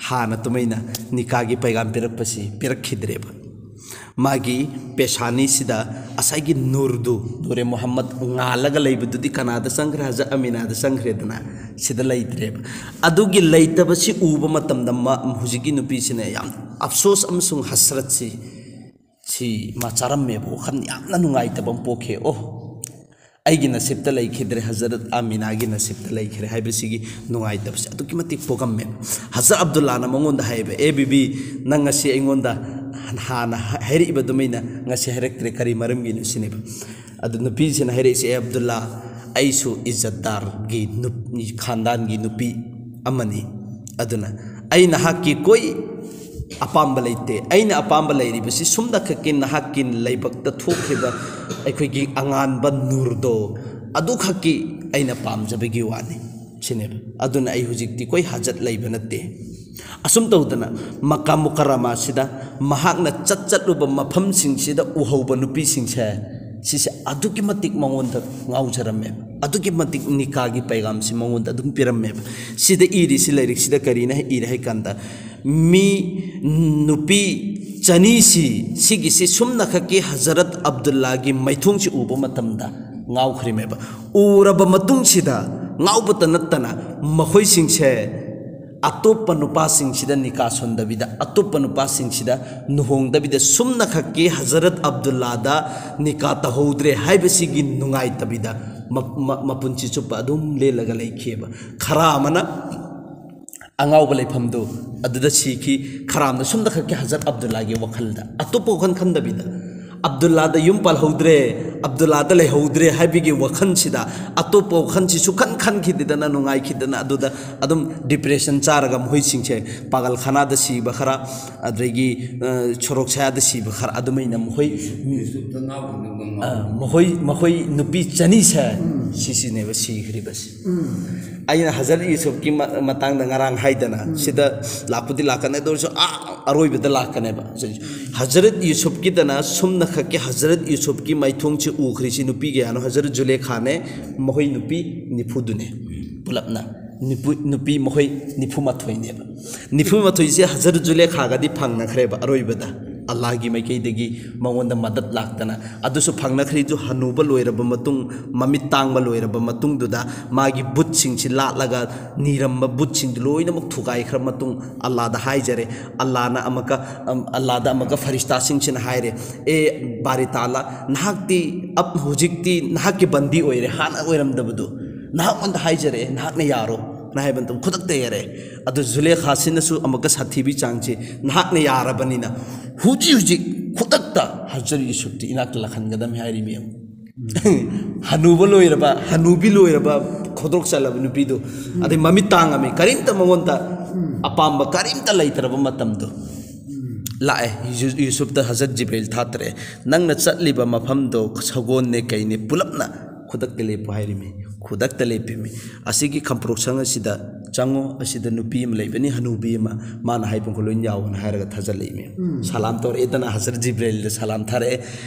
ꯍꯥꯟꯅ ꯇꯨꯃꯩꯅ ꯅꯤꯀꯥꯒꯤ ꯄꯩꯒꯥꯝ ꯄꯤꯔꯛꯄꯁꯤ ꯄꯤꯔꯛꯈꯤꯗ꯭ꯔꯦꯕ꯫ ꯃꯥꯒꯤ ꯄꯦꯁꯥꯅꯤꯁꯤꯗ ꯉꯁꯥꯏꯒꯤ ꯅꯨꯔꯗꯨ, ꯅꯨꯔꯦ ꯃꯨꯍꯝꯃꯗ ꯉꯥꯜꯂꯒ ꯂꯩꯕꯗꯨꯗꯤ ꯀꯅꯥꯗ ꯆꯪꯈ꯭ꯔꯦ? ꯍꯖꯔꯠ ꯑꯃꯤꯅꯥꯗ ꯆꯪꯈ꯭ꯔꯦꯗꯅ, ꯁꯤꯗ ꯂꯩꯇ꯭ꯔꯦꯕ꯫ ꯑꯗꯨꯒꯤ ꯂꯩꯇꯕꯁꯤ ꯎꯕ ꯃꯇꯝꯗ ꯃꯥ, ꯍꯧꯖꯤꯛꯀꯤ ꯅꯨꯄꯤꯁꯤꯅ ꯌꯥꯝ ꯑꯐꯁꯣꯁ ꯑꯃꯁꯨꯡ ꯍꯁꯔꯠꯁꯤ, ꯁꯤ ꯃꯥ ꯆꯥꯔꯝꯃꯦꯕ꯫ ꯋꯥꯈꯜ ꯌꯥꯝꯅ ꯅꯨꯡꯉꯥꯏꯇꯕ ꯑꯃ ꯄꯣꯛꯈꯤ꯫ "ꯑꯣ, ꯑꯩꯒꯤ ꯅꯁꯤꯕꯇ ꯂꯩꯈꯤꯗ꯭ꯔꯦ, ꯍꯖꯔꯠ ꯑꯃꯤꯅꯥꯒꯤ ꯅꯁꯤꯕꯇ ꯂꯩꯈ꯭ꯔꯦ" ꯍꯥꯏꯕꯁꯤꯒꯤ ꯅꯨꯡꯉꯥꯏꯇꯕꯁꯦ ꯑꯗꯨꯛꯀꯤ ꯃꯇꯤꯛ ꯄꯣꯛꯑꯝꯃꯦꯕ꯫ ꯍꯖꯔꯠ ꯑꯕꯗꯨꯜꯂꯥꯅ ꯃꯉꯣꯟꯗ ꯍꯥꯏꯌꯦꯕ, "ꯑꯦ ꯕꯤꯕꯤ, ꯅꯪ ꯉꯁꯤ ꯑꯩꯉꯣꯟꯗ ꯍꯥꯟꯅ ꯍꯥꯏꯔꯛꯏꯕ ꯑꯗꯨꯃꯥꯏꯅ ꯉꯁꯤ ꯍꯥꯏꯔꯛꯇ꯭ꯔꯦ, ꯀꯔꯤ ꯃꯔꯝꯒꯤꯅꯣ?" ꯁꯤꯅꯦꯕ꯫ ꯑꯗꯨ ꯅꯨꯄꯤꯁꯤꯅ ꯍꯥꯏꯔꯛꯏꯁꯦ, "ꯑꯦ ꯑꯕꯗꯨꯜꯂꯥ, ꯑꯩꯁꯨ ꯏꯖꯠꯗꯥꯔꯒꯤ ꯅꯨꯞ-, ꯈꯥꯟꯗꯥꯟꯒꯤ ꯅꯨꯄꯤ ꯑꯃꯅꯤ꯫ ꯑꯗꯨꯅ ꯑꯩ ꯅꯍꯥꯛꯀꯤ ꯀꯣꯏ ꯑꯄꯥꯝꯕ ꯂꯩꯇꯦ꯫ ꯑꯩꯅ ꯑꯄꯥꯝꯕ ꯂꯩꯔꯤꯕꯁꯤ ꯁꯨꯝꯅꯈꯛꯀꯤ ꯅꯍꯥꯛꯀꯤ ꯂꯥꯏꯕꯛꯇ ꯊꯣꯛꯈꯤꯕ ꯑꯩꯈꯣꯏꯒꯤ ꯑꯉꯥꯟꯕ ꯅꯨꯔꯗꯣ, ꯑꯗꯨꯈꯛꯀꯤ ꯑꯩꯅ ꯄꯥꯝꯖꯕꯒꯤ ꯋꯥꯅꯤ" ꯁꯤꯅꯦꯕ꯫ ꯑꯗꯨꯅ ꯑꯩ ꯍꯧꯖꯤꯛꯇꯤ ꯀꯣꯏ ꯍꯥꯖꯠ ꯂꯩꯕ ꯅꯠꯇꯦ꯫ ꯑꯁꯨꯝ ꯇꯧꯗꯅ ꯃꯀꯥ ꯃꯨꯀꯔꯔꯃꯥꯁꯤꯗ ꯃꯍꯥꯛꯅ ꯆꯠ ꯆꯠꯂꯨꯕ ꯃꯐꯝꯁꯤꯡꯁꯤꯗ ꯎꯍꯧꯕ ꯅꯨꯄꯤꯁꯤꯡꯁꯦ, ꯁꯤꯁꯦ ꯑꯗꯨꯛꯀꯤ ꯃꯇꯤꯛ ꯃꯉꯣꯟꯗ ꯉꯥꯎꯖꯔꯝꯃꯦꯕ, ꯑꯗꯨꯛꯀꯤ ꯃꯇꯤꯛ ꯅꯤꯀꯥꯒꯤ ꯄꯩꯒꯥꯝꯁꯤ ꯃꯉꯣꯟꯗ ꯑꯗꯨꯝ ꯄꯤꯔꯝꯃꯦꯕ꯫ ꯁꯤꯗ ꯏꯔꯤꯁꯤ, ꯂꯥꯏꯔꯤꯛꯁꯤꯗ ꯀꯔꯤꯅ ꯏꯔꯦ ꯍꯥꯏ ꯀꯥꯟꯗ, ꯃꯤ ꯅꯨꯄꯤ ꯆꯅꯤꯁꯤ, ꯁꯤꯒꯤꯁꯤ ꯁꯨꯝꯅꯈꯛꯀꯤ ꯍꯖꯔꯠ ꯑꯕꯗꯨꯜꯂꯥꯒꯤ ꯃꯥꯏꯊꯣꯡꯁꯤ ꯎꯕ ꯃꯇꯝꯗ ꯉꯥꯎꯈ꯭ꯔꯤꯃꯦꯕ꯫ ꯎꯔꯕ ꯃꯇꯨꯡꯁꯤꯗ ꯉꯥꯎꯕꯇ ꯅꯠꯇꯅ ꯃꯈꯣꯏꯁꯤꯡꯁꯦ ꯑꯇꯣꯞꯄ ꯅꯨꯄꯥꯁꯤꯡꯁꯤꯗ ꯅꯤꯀꯥ ꯁꯣꯟꯗꯕꯤꯗ, ꯑꯇꯣꯞꯄ ꯅꯨꯄꯥꯁꯤꯡꯁꯤꯗ ꯂꯨꯍꯣꯡꯗꯕꯤꯗ, ꯁꯨꯝꯅꯈꯛꯀꯤ ꯍꯖꯔꯠ ꯑꯕꯗꯨꯜꯂꯥꯗ ꯅꯤꯀꯥ ꯇꯧꯍꯧꯗ꯭ꯔꯦ ꯍꯥꯏꯕꯁꯤꯒꯤ ꯅꯨꯡꯉꯥꯏꯇꯕꯤꯗ ꯃ-, ꯃ-, ꯃꯄꯨꯟꯁꯤ ꯆꯨꯞꯄ ꯑꯗꯨꯝ ꯂꯦꯜꯂꯒ ꯂꯩꯈꯤꯑꯕ꯫ ꯈꯔ ꯑꯃꯅ ꯑꯉꯥꯎꯕ ꯂꯩꯐꯝꯗꯨ ꯑꯗꯨꯗ ꯁꯤꯈꯤ, ꯈꯔ ꯑꯃꯅ ꯁꯨꯝꯅꯈꯛꯀꯤ ꯍꯖꯔꯠ ꯑꯕꯗꯨꯜꯂꯥꯒꯤ ꯋꯥꯈꯜꯗ, ꯑꯇꯣꯞꯄ ꯋꯥꯈꯜ ꯈꯟꯗꯕꯤꯗ, ꯑꯕꯗꯨꯜꯂꯥꯗ ꯌꯨꯝ ꯄꯥꯜꯍꯧꯗ꯭ꯔꯦ, ꯑꯕꯗꯨꯜꯂꯥꯗ ꯂꯩꯍꯧꯗ꯭ꯔꯦ ꯍꯥꯏꯕꯒꯤ ꯋꯥꯈꯜꯁꯤꯗ, ꯑꯇꯣꯞꯄ ꯋꯥꯈꯜꯁꯤ ꯁꯨꯈꯟ ꯈꯟꯈꯤꯗꯗꯅ, ꯅꯨꯡꯉꯥꯏꯈꯤꯗꯅ, ꯑꯗꯨꯗ ꯑꯗꯨꯝ depression ꯆꯥꯔꯒ ꯃꯈꯣꯏꯁꯤꯡꯁꯦ ꯄꯥꯒꯜꯈꯥꯅꯥꯗ ꯁꯤꯕ ꯈꯔ, ꯑꯗꯒꯤ, ꯑ, ꯁꯣꯔꯣꯛ ꯁꯌꯥꯗ ꯁꯤꯕ ꯈꯔ, ꯑꯗꯨꯃꯥꯏꯅ ꯃꯈꯣꯏ, ꯑ, ꯃꯈꯣꯏ, ꯃꯈꯣꯏ ꯅꯨꯄꯤ ꯆꯅꯤꯁꯦ ꯁꯤꯁꯤꯅꯦꯕ ꯁꯤꯈ꯭ꯔꯤꯕꯁꯤ꯫ ꯑꯩꯅ ꯍꯖꯔꯠ ꯌꯨꯁꯨꯐꯀꯤ ꯃ-, ꯃꯇꯥꯡꯗ ꯉꯔꯥꯡ ꯍꯥꯏꯗꯅ, ꯁꯤꯗ ꯂꯥꯛꯄꯨꯗꯤ ꯂꯥꯛꯀꯅꯤ, ꯑꯗꯨ ꯑꯣꯏꯔꯁꯨ ꯑꯥ ꯑꯔꯣꯏꯕꯗ ꯂꯥꯛꯀꯅꯦꯕ꯫ ꯍꯖꯔꯠ ꯌꯨꯁꯨꯐꯀꯤꯗꯅ ꯁꯨꯝꯅꯈꯛꯀꯤ ꯍꯖꯔꯠ ꯌꯨꯁꯨꯐꯀꯤ ꯃꯥꯏꯊꯣꯡꯁꯤ ꯎꯈ꯭ꯔꯤꯁꯤ ꯅꯨꯄꯤ ꯀꯌꯥꯅꯣ? ꯍꯖꯔꯠ ꯖꯨꯂꯦꯈꯥꯅꯦ, ꯃꯈꯣꯏ ꯅꯨꯄꯤ ꯅꯤꯐꯨꯗꯨꯅꯦ ꯄꯨꯂꯞꯅ꯫ ꯅꯨꯄꯤ, ꯅꯨꯄꯤ ꯃꯈꯣꯏ ꯅꯤꯐꯨ ꯃꯥꯊꯣꯏꯅꯦꯕ꯫ ꯅꯤꯐꯨ ꯃꯥꯊꯣꯏꯁꯦ ꯍꯖꯔꯠ ꯖꯨꯂꯦꯈꯥꯒꯗꯤ ꯐꯪꯅꯈ꯭ꯔꯦꯕ ꯑꯔꯣꯏꯕꯗ, ꯑꯜꯂꯥꯍꯒꯤ ꯃꯥꯏꯀꯩꯗꯒꯤ ꯃꯉꯣꯟꯗ ꯃꯗꯠ ꯂꯥꯛꯇꯅ꯫ ꯑꯗꯨꯁꯨ ꯐꯪꯅꯈ꯭ꯔꯤꯗꯨ ꯍꯅꯨꯕ ꯂꯣꯏꯔꯕ ꯃꯇꯨꯡ, ꯃꯃꯤꯠ ꯇꯥꯡꯕ ꯂꯣꯏꯔꯕ ꯃꯇꯨꯡꯗꯨꯗ, ꯃꯥꯒꯤ ꯕꯨꯠꯁꯤꯡꯁꯤ ꯂꯥꯠꯂꯒ ꯅꯤꯔꯝꯕ ꯕꯨꯠꯁꯤꯡꯗꯨ ꯂꯣꯏꯅꯃꯛ ꯊꯨꯒꯥꯏꯈ꯭ꯔ ꯃꯇꯨꯡ, ꯑꯜꯂꯥꯗ ꯍꯥꯏꯖꯔꯦ꯫ ꯑꯜꯂꯥꯅ ꯑꯃꯨꯛꯀ, ꯑꯝ, ꯑꯜꯂꯥꯗ ꯑꯃꯨꯛꯀ ꯐꯔꯤꯁꯇꯥꯁꯤꯡꯁꯤꯅ ꯍꯥꯏꯔꯦ, "ꯑꯦ ꯕꯥꯔꯤ ꯇꯥꯂꯥ, ꯅꯍꯥꯛꯇꯤ ꯑꯞ-, ꯍꯧꯖꯤꯛꯇꯤ ꯅꯍꯥꯛꯀꯤ ꯕꯟꯗꯤ ꯑꯣꯏꯔꯦ, ꯍꯥꯟꯅ ꯑꯣꯏꯔꯝꯗꯕꯗꯨ꯫ ꯅꯍꯥꯛꯉꯣꯟꯗ ꯍꯥꯏꯖꯔꯦ, ꯅꯍꯥꯛꯅ ꯌꯥꯔꯣ" ꯅ ꯍꯥꯏꯕ ꯃꯇꯝꯗ ꯈꯨꯗꯛꯇ ꯌꯥꯔꯦ꯫ ꯑꯗꯨ ꯖꯨꯂꯦꯈꯥꯁꯤꯅꯁꯨ ꯑꯃꯨꯛꯀ ꯁꯥꯊꯤꯕꯤ ꯆꯥꯡꯁꯦ, "ꯅꯍꯥꯛꯅ ꯌꯥꯔꯕꯅꯤꯅ ꯍꯧꯖꯤꯛ ꯍꯧꯖꯤꯛ ꯈꯨꯗꯛꯇ ꯍꯖꯔꯠ ꯌꯨꯁꯨꯐꯇꯤ ꯏꯅꯥꯛꯇ ꯂꯥꯛꯍꯟꯒꯗꯕꯅꯤ" ꯍꯥꯏꯔꯤꯃꯤ꯫ ꯍꯅꯨꯕ ꯂꯣꯏꯔꯕ, ꯍꯅꯨꯕꯤ ꯂꯣꯏꯔꯕ, ꯈꯣꯗ꯭ꯔꯣꯛ ꯆꯠꯂꯕ ꯅꯨꯄꯤꯗꯨ, ꯑꯗꯩ ꯃꯃꯤꯠ ꯇꯥꯡꯉꯝꯃꯤ, ꯀꯔꯤꯝꯇ ꯃꯉꯣꯟꯗ ꯑꯄꯥꯝꯕ ꯀꯔꯤꯝꯇ ꯂꯩꯇ꯭ꯔꯕ ꯃꯇꯝꯗꯣ ꯂꯥꯛꯑꯦ꯫ ꯌꯨ-, ꯌꯨꯁꯨꯞꯇ ꯍꯖꯔꯠ ꯖꯤꯕ꯭ꯔꯤꯜ ꯊꯥꯊꯔꯛꯑꯦ, "ꯅꯪꯅ ꯆꯠꯂꯤꯕ ꯃꯐꯝꯗꯣ ꯁꯒꯣꯜꯅꯦ ꯀꯩꯅꯦ ꯄꯨꯂꯞꯅ ꯈꯨꯗꯛꯇ ꯂꯦꯞꯄꯨ" ꯍꯥꯏꯔꯤꯃꯤ꯫ ꯈꯨꯗꯛꯇ ꯂꯦꯞꯄꯤꯃꯤ꯫ "ꯑꯁꯤꯒꯤ ꯈꯝꯄ꯭ꯔꯣꯛꯁꯪ ꯑꯁꯤꯗ ꯆꯪꯉꯣ, ꯑꯁꯤꯗ ꯅꯨꯄꯤ ꯑꯃ ꯂꯩꯕꯅꯤ, ꯍꯅꯨꯕꯤ ꯑꯃ, ꯃꯥꯅ ꯍꯥꯏꯕ ꯃꯈꯩ ꯂꯣꯏꯅ ꯌꯥꯎꯕꯅ" ꯍꯥꯏꯔꯒ ꯊꯥꯖꯤꯜꯂꯛꯏꯃꯤ꯫ ꯁꯂꯥꯝ ꯇꯧꯔꯛꯑꯦꯗꯅ, ꯍꯖꯔꯠ ꯖꯤꯕ꯭ꯔꯤꯜꯗ ꯁꯂꯥꯝ ꯊꯥꯔꯛꯑꯦ,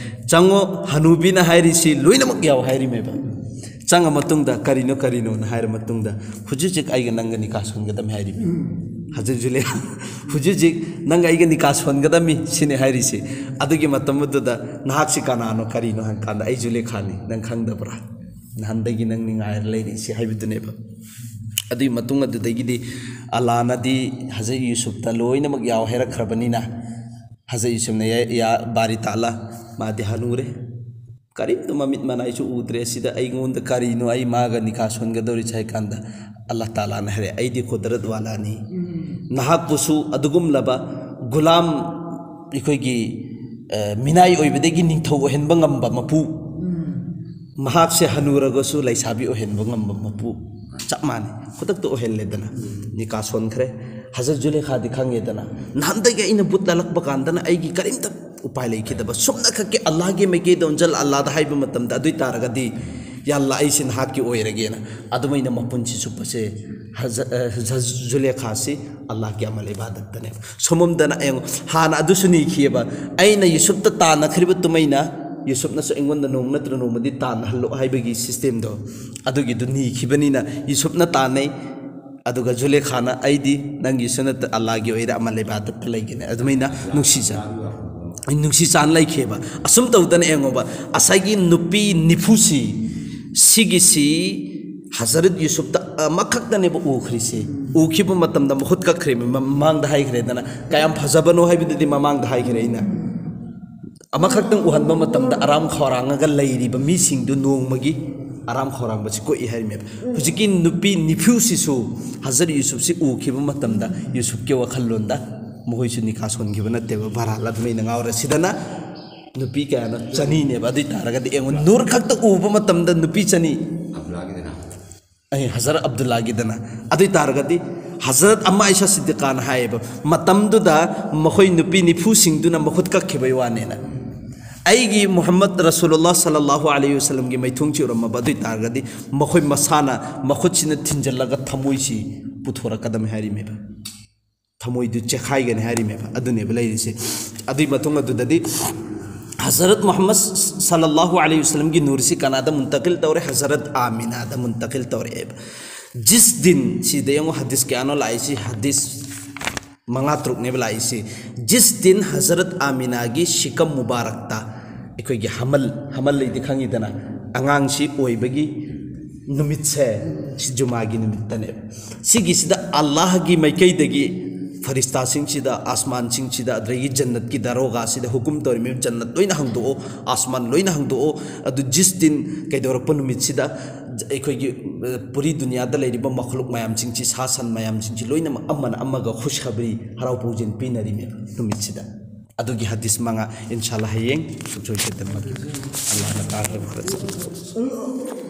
"ꯆꯪꯉꯣ, ꯍꯅꯨꯕꯤꯅ ꯍꯥꯏꯔꯤꯁꯤ ꯂꯣꯏꯅꯃꯛ ꯌꯥꯎ" ꯍꯥꯏꯔꯤꯃꯦꯕ꯫ ꯆꯪꯉ ꯃꯇꯨꯡꯗ, "ꯀꯔꯤꯅꯣ, ꯀꯔꯤꯅꯣꯅ" ꯍꯥꯏꯔ ꯃꯇꯨꯡꯗ, "ꯍꯧꯖꯤꯛ ꯍꯧꯖꯤꯛ ꯑꯩꯒ ꯅꯪꯒ ꯅꯤꯀꯥ ꯁꯣꯟꯒꯗꯕꯅꯤ" ꯍꯥꯏꯔꯤꯃꯤ꯫ ꯍꯖꯔꯠ ꯖꯨꯂꯦꯈꯥ, "ꯍꯧꯖꯤꯛ ꯍꯧꯖꯤꯛ ꯅꯪꯒ ꯑꯩꯒ ꯅꯤꯀꯥ ꯁꯣꯟꯒꯗꯕꯅꯤ" ꯁꯤꯅꯤ ꯍꯥꯏꯔꯤꯁꯤ꯫ ꯑꯗꯨꯒꯤ ꯃꯇꯝ ꯑꯗꯨꯗ, "ꯅꯍꯥꯛꯁꯤ ꯀꯅꯥꯅꯣ, ꯀꯔꯤꯅꯣ?" ꯍꯪꯀꯥꯟꯗ, "ꯑꯩ ꯖꯨꯂꯦꯈꯥꯅꯤ, ꯅꯪ ꯈꯪꯗꯕ꯭ꯔꯥ? ꯅꯍꯥꯟꯗꯒꯤ ꯅꯪ ꯅꯤꯡꯉꯥꯏꯔ ꯂꯩꯔꯤꯁꯤ" ꯍꯥꯏꯕꯗꯨꯅꯦꯕ꯫ ꯑꯗꯨꯒꯤ ꯃꯇꯨꯡ ꯑꯗꯨꯗꯒꯤꯗꯤ ꯑꯜꯂꯥꯅꯗꯤ ꯍꯖꯔꯠ ꯌꯨꯁꯨꯞꯇ ꯂꯣꯏꯅꯃꯛ ꯌꯥꯎ ꯍꯥꯏꯔꯛꯈ꯭ꯔꯕꯅꯤꯅ, ꯍꯖꯔꯠ ꯌꯨꯁꯨꯞꯅ, "ꯌꯥ, ꯌꯥ ꯕꯥꯔꯤ ꯇꯥꯂꯥ, ꯃꯥꯗꯤ ꯍꯅꯨꯔꯦ, ꯀꯔꯤꯝꯇ ꯃꯃꯤꯠ ꯃꯅꯥꯏꯁꯨ ꯎꯗ꯭ꯔꯦ, ꯁꯤꯗ ꯑꯩꯉꯣꯟꯗ ꯀꯔꯤꯅꯣ ꯑꯩ ꯃꯥꯒ ꯅꯤꯀꯥ ꯁꯣꯟꯒꯗꯧꯔꯤꯁꯦ?" ꯍꯥꯏ ꯀꯥꯟꯗ ꯑꯜꯂꯥ ꯇꯥꯂꯥꯅ ꯍꯥꯏꯔꯦ, "ꯑꯩꯗꯤ ꯀꯨꯗꯔꯠ ꯋꯥꯂꯥꯅꯤ, ꯅꯍꯥꯛꯄꯨꯁꯨ ꯑꯗꯨꯒꯨꯝꯂꯕ ꯒꯨꯂꯥꯝ, ꯑꯩꯈꯣꯏꯒꯤ, ꯑ, ꯃꯤꯅꯥꯏ ꯑꯣꯏꯕꯗꯒꯤ ꯅꯤꯡꯊꯧ ꯑꯣꯏꯍꯟꯕ ꯉꯝꯕ ꯃꯄꯨ, ꯃꯍꯥꯛꯁꯦ ꯍꯅꯨꯔꯒꯁꯨ ꯂꯩꯁꯥꯕꯤ ꯑꯣꯏꯍꯟꯕ ꯉꯝꯕ ꯃꯄꯨ ꯆꯞ ꯃꯥꯟꯅꯩ, ꯈꯨꯗꯛꯇ ꯑꯣꯏꯍꯜꯂꯦꯗꯅ, ꯅꯤꯀꯥ ꯁꯣꯟꯈ꯭ꯔꯦ꯫ ꯍꯖꯔꯠ ꯖꯨꯂꯦꯈꯥꯗꯤ ꯈꯪꯉꯦꯗꯅ, ꯅꯍꯥꯟꯗꯒꯤ ꯑꯩꯅ ꯕꯨꯠ ꯂꯥꯜꯂꯛꯄ ꯀꯥꯟꯗꯅ ꯑꯩꯒꯤ ꯀꯔꯤꯝꯇ ꯎꯄꯥꯏ ꯂꯩꯈꯤꯗꯕ, ꯁꯨꯞꯅꯈꯛꯀꯤ ꯑꯜꯂꯥꯍꯒꯤ ꯃꯥꯏꯀꯩꯗ ꯑꯣꯟꯖꯜ ꯑꯜꯂꯥꯗ ꯍꯥꯏꯕ ꯃꯇꯝꯗ, ꯑꯗꯨ ꯑꯣꯏ ꯇꯥꯔꯒꯗꯤ, "ꯌꯥ ꯑꯜꯂꯥ, ꯑꯩꯁꯤ ꯅꯍꯥꯛꯀꯤ ꯑꯣꯏꯔꯒꯦꯅ", ꯑꯗꯨꯃꯥꯏꯅ ꯃꯄꯨꯟꯁꯤ ꯆꯨꯞꯄꯁꯦ ꯍꯖ-, ꯑ, ꯍꯖ-, ꯖꯨꯂꯦꯈꯥꯁꯤ ꯑꯜꯂꯥꯍꯒꯤ ꯑꯃꯜ ꯏꯕꯥꯗꯠꯇꯅꯦꯕ꯫ ꯁꯣꯝꯂꯣꯝꯗꯅ ꯌꯦꯡꯉꯨ, ꯍꯥꯟꯅ ꯑꯗꯨꯁꯨ ꯅꯤꯈꯤꯑꯕ, "ꯑꯩꯅ ꯌꯨꯁꯨꯞꯇ ꯇꯥꯟꯅꯈ꯭ꯔꯤꯕ ꯇꯨꯃꯩꯅ ꯌꯨꯁꯨꯞꯅꯁꯨ ꯑꯩꯉꯣꯟꯗ ꯅꯣꯡꯃ ꯅꯠꯇ꯭ꯔ ꯅꯣꯡꯃꯗꯤ ꯇꯥꯟꯅꯍꯜꯂꯣ" ꯍꯥꯏꯕꯒꯤ ꯁꯤꯁꯇꯦꯝꯗꯣ, ꯑꯗꯨꯒꯤꯗꯨ ꯅꯤꯈꯤꯕꯅꯤꯅ ꯌꯨꯁꯨꯞꯅ ꯇꯥꯟꯅꯩ꯫ ꯑꯗꯨꯒ ꯖꯨꯂꯦꯈꯥꯅ, "ꯑꯩꯗꯤ ꯅꯪꯒꯤ ꯁꯨꯅꯠꯇ ꯑꯜꯂꯥꯒꯤ ꯑꯣꯏꯔ ꯑꯃꯜ ꯏꯕꯥꯗꯠꯇ ꯂꯩꯒꯅꯤ", ꯑꯗꯨꯃꯥꯏꯅ ꯅꯨꯡꯁꯤ ꯆꯥꯟ-, ꯅꯨꯡꯁꯤ ꯆꯥꯟ ꯂꯩꯈꯤꯑꯕ꯫ ꯑꯁꯨꯝ ꯇꯧꯗꯅ ꯌꯦꯡꯉꯣꯕ, ꯉꯁꯥꯏꯒꯤ ꯅꯨꯄꯤ ꯅꯤꯐꯨꯁꯤ, ꯁꯤꯒꯤꯁꯤ ꯍꯖꯔꯠ ꯌꯨꯁꯨꯞꯇ ꯑꯃꯈꯛꯇꯅꯦꯕ ꯎꯈ꯭ꯔꯤꯁꯦ꯫ ꯎꯈꯤꯕ ꯃꯇꯝꯗ ꯃꯈꯨꯠ ꯀꯛꯈ꯭ꯔꯦ, ꯃ-, ꯃꯃꯥꯡꯗ ꯍꯥꯏꯈ꯭ꯔꯦꯗꯅ, ꯀꯌꯥꯝ ꯐꯖꯕꯅꯣ ꯍꯥꯏꯕꯗꯨꯗꯤ ꯃꯃꯥꯡꯗ ꯍꯥꯏꯈ꯭ꯔꯦ ꯑꯩꯅ꯫ ꯑꯃꯈꯛꯇꯪ ꯎꯍꯟꯕ ꯃꯇꯝꯗ ꯑꯔꯥꯝ ꯈꯧꯔꯥꯡꯉꯒ ꯂꯩꯔꯤꯕ ꯃꯤꯁꯤꯡꯗꯨ ꯅꯣꯡꯃꯒꯤ ꯑꯔꯥꯝ ꯈꯧꯔꯥꯡꯕꯁꯤ ꯀꯣꯛꯏ ꯍꯥꯏꯔꯤꯃꯦꯕ꯫ ꯍꯧꯖꯤꯛꯀꯤ ꯅꯨꯄꯤ ꯅꯤꯐꯨꯁꯤꯁꯨ ꯍꯖꯔꯠ ꯌꯨꯁꯨꯞꯁꯤ ꯎꯈꯤꯕ ꯃꯇꯝꯗ ꯌꯨꯁꯨꯞꯀꯤ ꯋꯥꯈꯜꯂꯣꯟꯗ ꯃꯈꯣꯏꯁꯨ ꯅꯤꯀꯥ ꯁꯣꯟꯈꯤꯕ ꯅꯠꯇꯦꯕ, ꯚꯔꯥ ꯂꯥꯟꯃꯩꯅ ꯉꯥꯎꯔꯦ꯫ ꯁꯤꯗꯅ ꯅꯨꯄꯤ ꯀꯌꯥꯅꯣ? ꯆꯅꯤꯅꯦꯕ꯫ ꯑꯗꯨ ꯑꯣꯏ ꯇꯥꯔꯒꯗꯤ ꯌꯦꯡꯉꯨ, ꯅꯨꯔ ꯈꯛꯇ ꯎꯕ ꯃꯇꯝꯗ ꯅꯨꯄꯤ ꯆꯅꯤ꯫ ꯑꯩ ꯍꯖꯔꯠ ꯑꯕꯗꯨꯜꯂꯥꯒꯤꯗꯅ꯫ ꯑꯗꯨ ꯑꯣꯏ ꯇꯥꯔꯒꯗꯤ ꯍꯖꯔꯠ ꯑꯝꯃꯥ ꯑꯥꯏꯁꯥ ꯁꯤꯗꯤꯀꯥꯅ ꯍꯥꯏꯌꯦꯕ, ꯃꯇꯝꯗꯨꯗ ꯃꯈꯣꯏ ꯅꯨꯄꯤ ꯅꯤꯐꯨꯁꯤꯡꯗꯨꯅ ꯃꯈꯨꯠ ꯀꯛꯈꯤꯕꯩ ꯋꯥꯅꯦꯅ꯫ ꯑꯩꯒꯤ ꯃꯨꯍꯝꯃꯗ ꯔꯁꯨꯂꯨꯜꯂꯥꯍ ꯁꯜꯂꯜꯂꯥꯍꯨ ꯑꯂꯩꯍꯤ ꯋꯁꯜꯂꯝꯒꯤ ꯃꯥꯏꯊꯣꯡꯁꯤ ꯎꯔꯝꯃꯕ ꯑꯗꯨ ꯑꯣꯏ ꯇꯥꯔꯒꯗꯤ ꯃꯈꯣꯏ ꯃꯁꯥꯅ ꯃꯈꯨꯠꯁꯤꯅ ꯊꯤꯟꯖꯜꯂꯒ ꯊꯃꯣꯏꯁꯤ ꯄꯨꯊꯣꯔꯛꯀꯗꯕꯅꯤ ꯍꯥꯏꯔꯤꯃꯦꯕ꯫ ꯊꯃꯣꯏꯗꯨ ꯆꯦꯈꯥꯏꯒꯅꯤ ꯍꯥꯏꯔꯤꯃꯦꯕ꯫ ꯑꯗꯨꯅꯦꯕ ꯂꯩꯔꯤꯁꯦ꯫ ꯑꯗꯨꯒꯤ ꯃꯇꯨꯡ ꯑꯗꯨꯗꯗꯤ ꯍꯖꯔꯠ ꯃꯨꯍꯝꯃꯗ ꯁꯜꯂꯜꯂꯥꯍꯨ ꯑꯂꯩꯍꯤ ꯋꯁꯜꯂꯝꯒꯤ ꯅꯨꯔꯁꯤ ꯀꯅꯥꯗ ꯃꯨꯟꯇꯀꯤꯜ ꯇꯧꯔꯦ? ꯍꯖꯔꯠ ꯑꯥꯃꯤꯅꯥꯗ ꯃꯨꯟꯇꯀꯤꯜ ꯇꯧꯔꯛꯑꯦꯕ꯫ ꯖꯤꯁ ꯗꯤꯟ, ꯁꯤꯗ ꯌꯦꯡꯉꯣ, ꯍꯗꯤꯁ ꯀꯌꯥꯅꯣ ꯂꯥꯛꯏꯁꯤ? ꯍꯗꯤꯁ ꯃꯉꯥ ꯇꯔꯨꯛꯅꯦꯕ ꯂꯥꯛꯏꯁꯤ꯫ ꯖꯤꯁ ꯗꯤꯟ ꯍꯖꯔꯠ ꯑꯥꯃꯤꯅꯥꯒꯤ ꯁꯤꯀꯝ ꯃꯨꯕꯥꯔꯛꯇ, ꯑꯩꯈꯣꯏꯒꯤ ꯍꯃꯜ, ꯍꯃꯜ ꯂꯩꯗꯤ ꯈꯪꯉꯤꯗꯅ, ꯑꯉꯥꯡꯁꯤ ꯑꯣꯏꯕꯒꯤ ꯅꯨꯃꯤꯠꯁꯦ ꯁꯤ ꯖꯨꯃꯥꯒꯤ ꯅꯨꯃꯤꯠꯇꯅꯦꯕ꯫ ꯁꯤꯒꯤꯁꯤꯗ ꯑꯜꯂꯥꯍꯒꯤ ꯃꯥꯏꯀꯩꯗꯒꯤ ꯐꯔꯤꯁꯇꯥꯁꯤꯡꯁꯤꯗ, ꯑꯁꯃꯥꯟꯁꯤꯡꯁꯤꯗ, ꯑꯗꯒꯤ ꯖꯟꯅꯠꯀꯤ ꯗꯥꯔꯣꯒꯥꯁꯤꯗ ꯍꯨꯀꯨꯝ ꯇꯧꯔꯤꯕ, ꯖꯟꯅꯠ ꯂꯣꯏꯅ ꯍꯥꯡꯗꯣꯛꯑꯣ, ꯑꯁꯃꯥꯟ ꯂꯣꯏꯅ ꯍꯥꯡꯗꯣꯛꯑꯣ꯫ ꯑꯗꯨ ꯖꯤꯁ ꯇꯤꯟ ꯀꯩꯗꯧꯔꯛꯄ ꯅꯨꯃꯤꯠꯁꯤꯗ ꯑꯩꯈꯣꯏꯒꯤ, ꯑ, ꯄꯨꯔꯤ ꯗꯨꯅꯤꯌꯥꯗ ꯂꯩꯔꯤꯕ ꯃꯈꯂꯨꯛ ꯃꯌꯥꯝꯁꯤꯡꯁꯤ, ꯁꯥ ꯁꯟ ꯃꯌꯥꯝꯁꯤꯡꯁꯤ ꯂꯣꯏꯅꯃꯛ ꯑꯃꯅ ꯑꯃꯒ ꯈꯨꯁꯈꯕꯔꯤ, ꯍꯔꯥꯎ ꯄꯨꯛꯖꯦꯜ ꯄꯤꯅꯔꯤꯃꯦ ꯅꯨꯃꯤꯠꯁꯤꯗ꯫ ꯑꯗꯨꯒꯤ ꯍꯗꯤꯁ ꯃꯉꯥ ꯏꯟꯁꯥꯜꯂꯥ ꯍꯌꯦꯡ ꯁꯨꯛꯁꯣꯏ ꯁꯣꯏꯗꯅꯃꯛ ꯑꯜꯂꯥꯍꯅ ꯇꯥꯛꯂꯤꯕ ꯈꯔ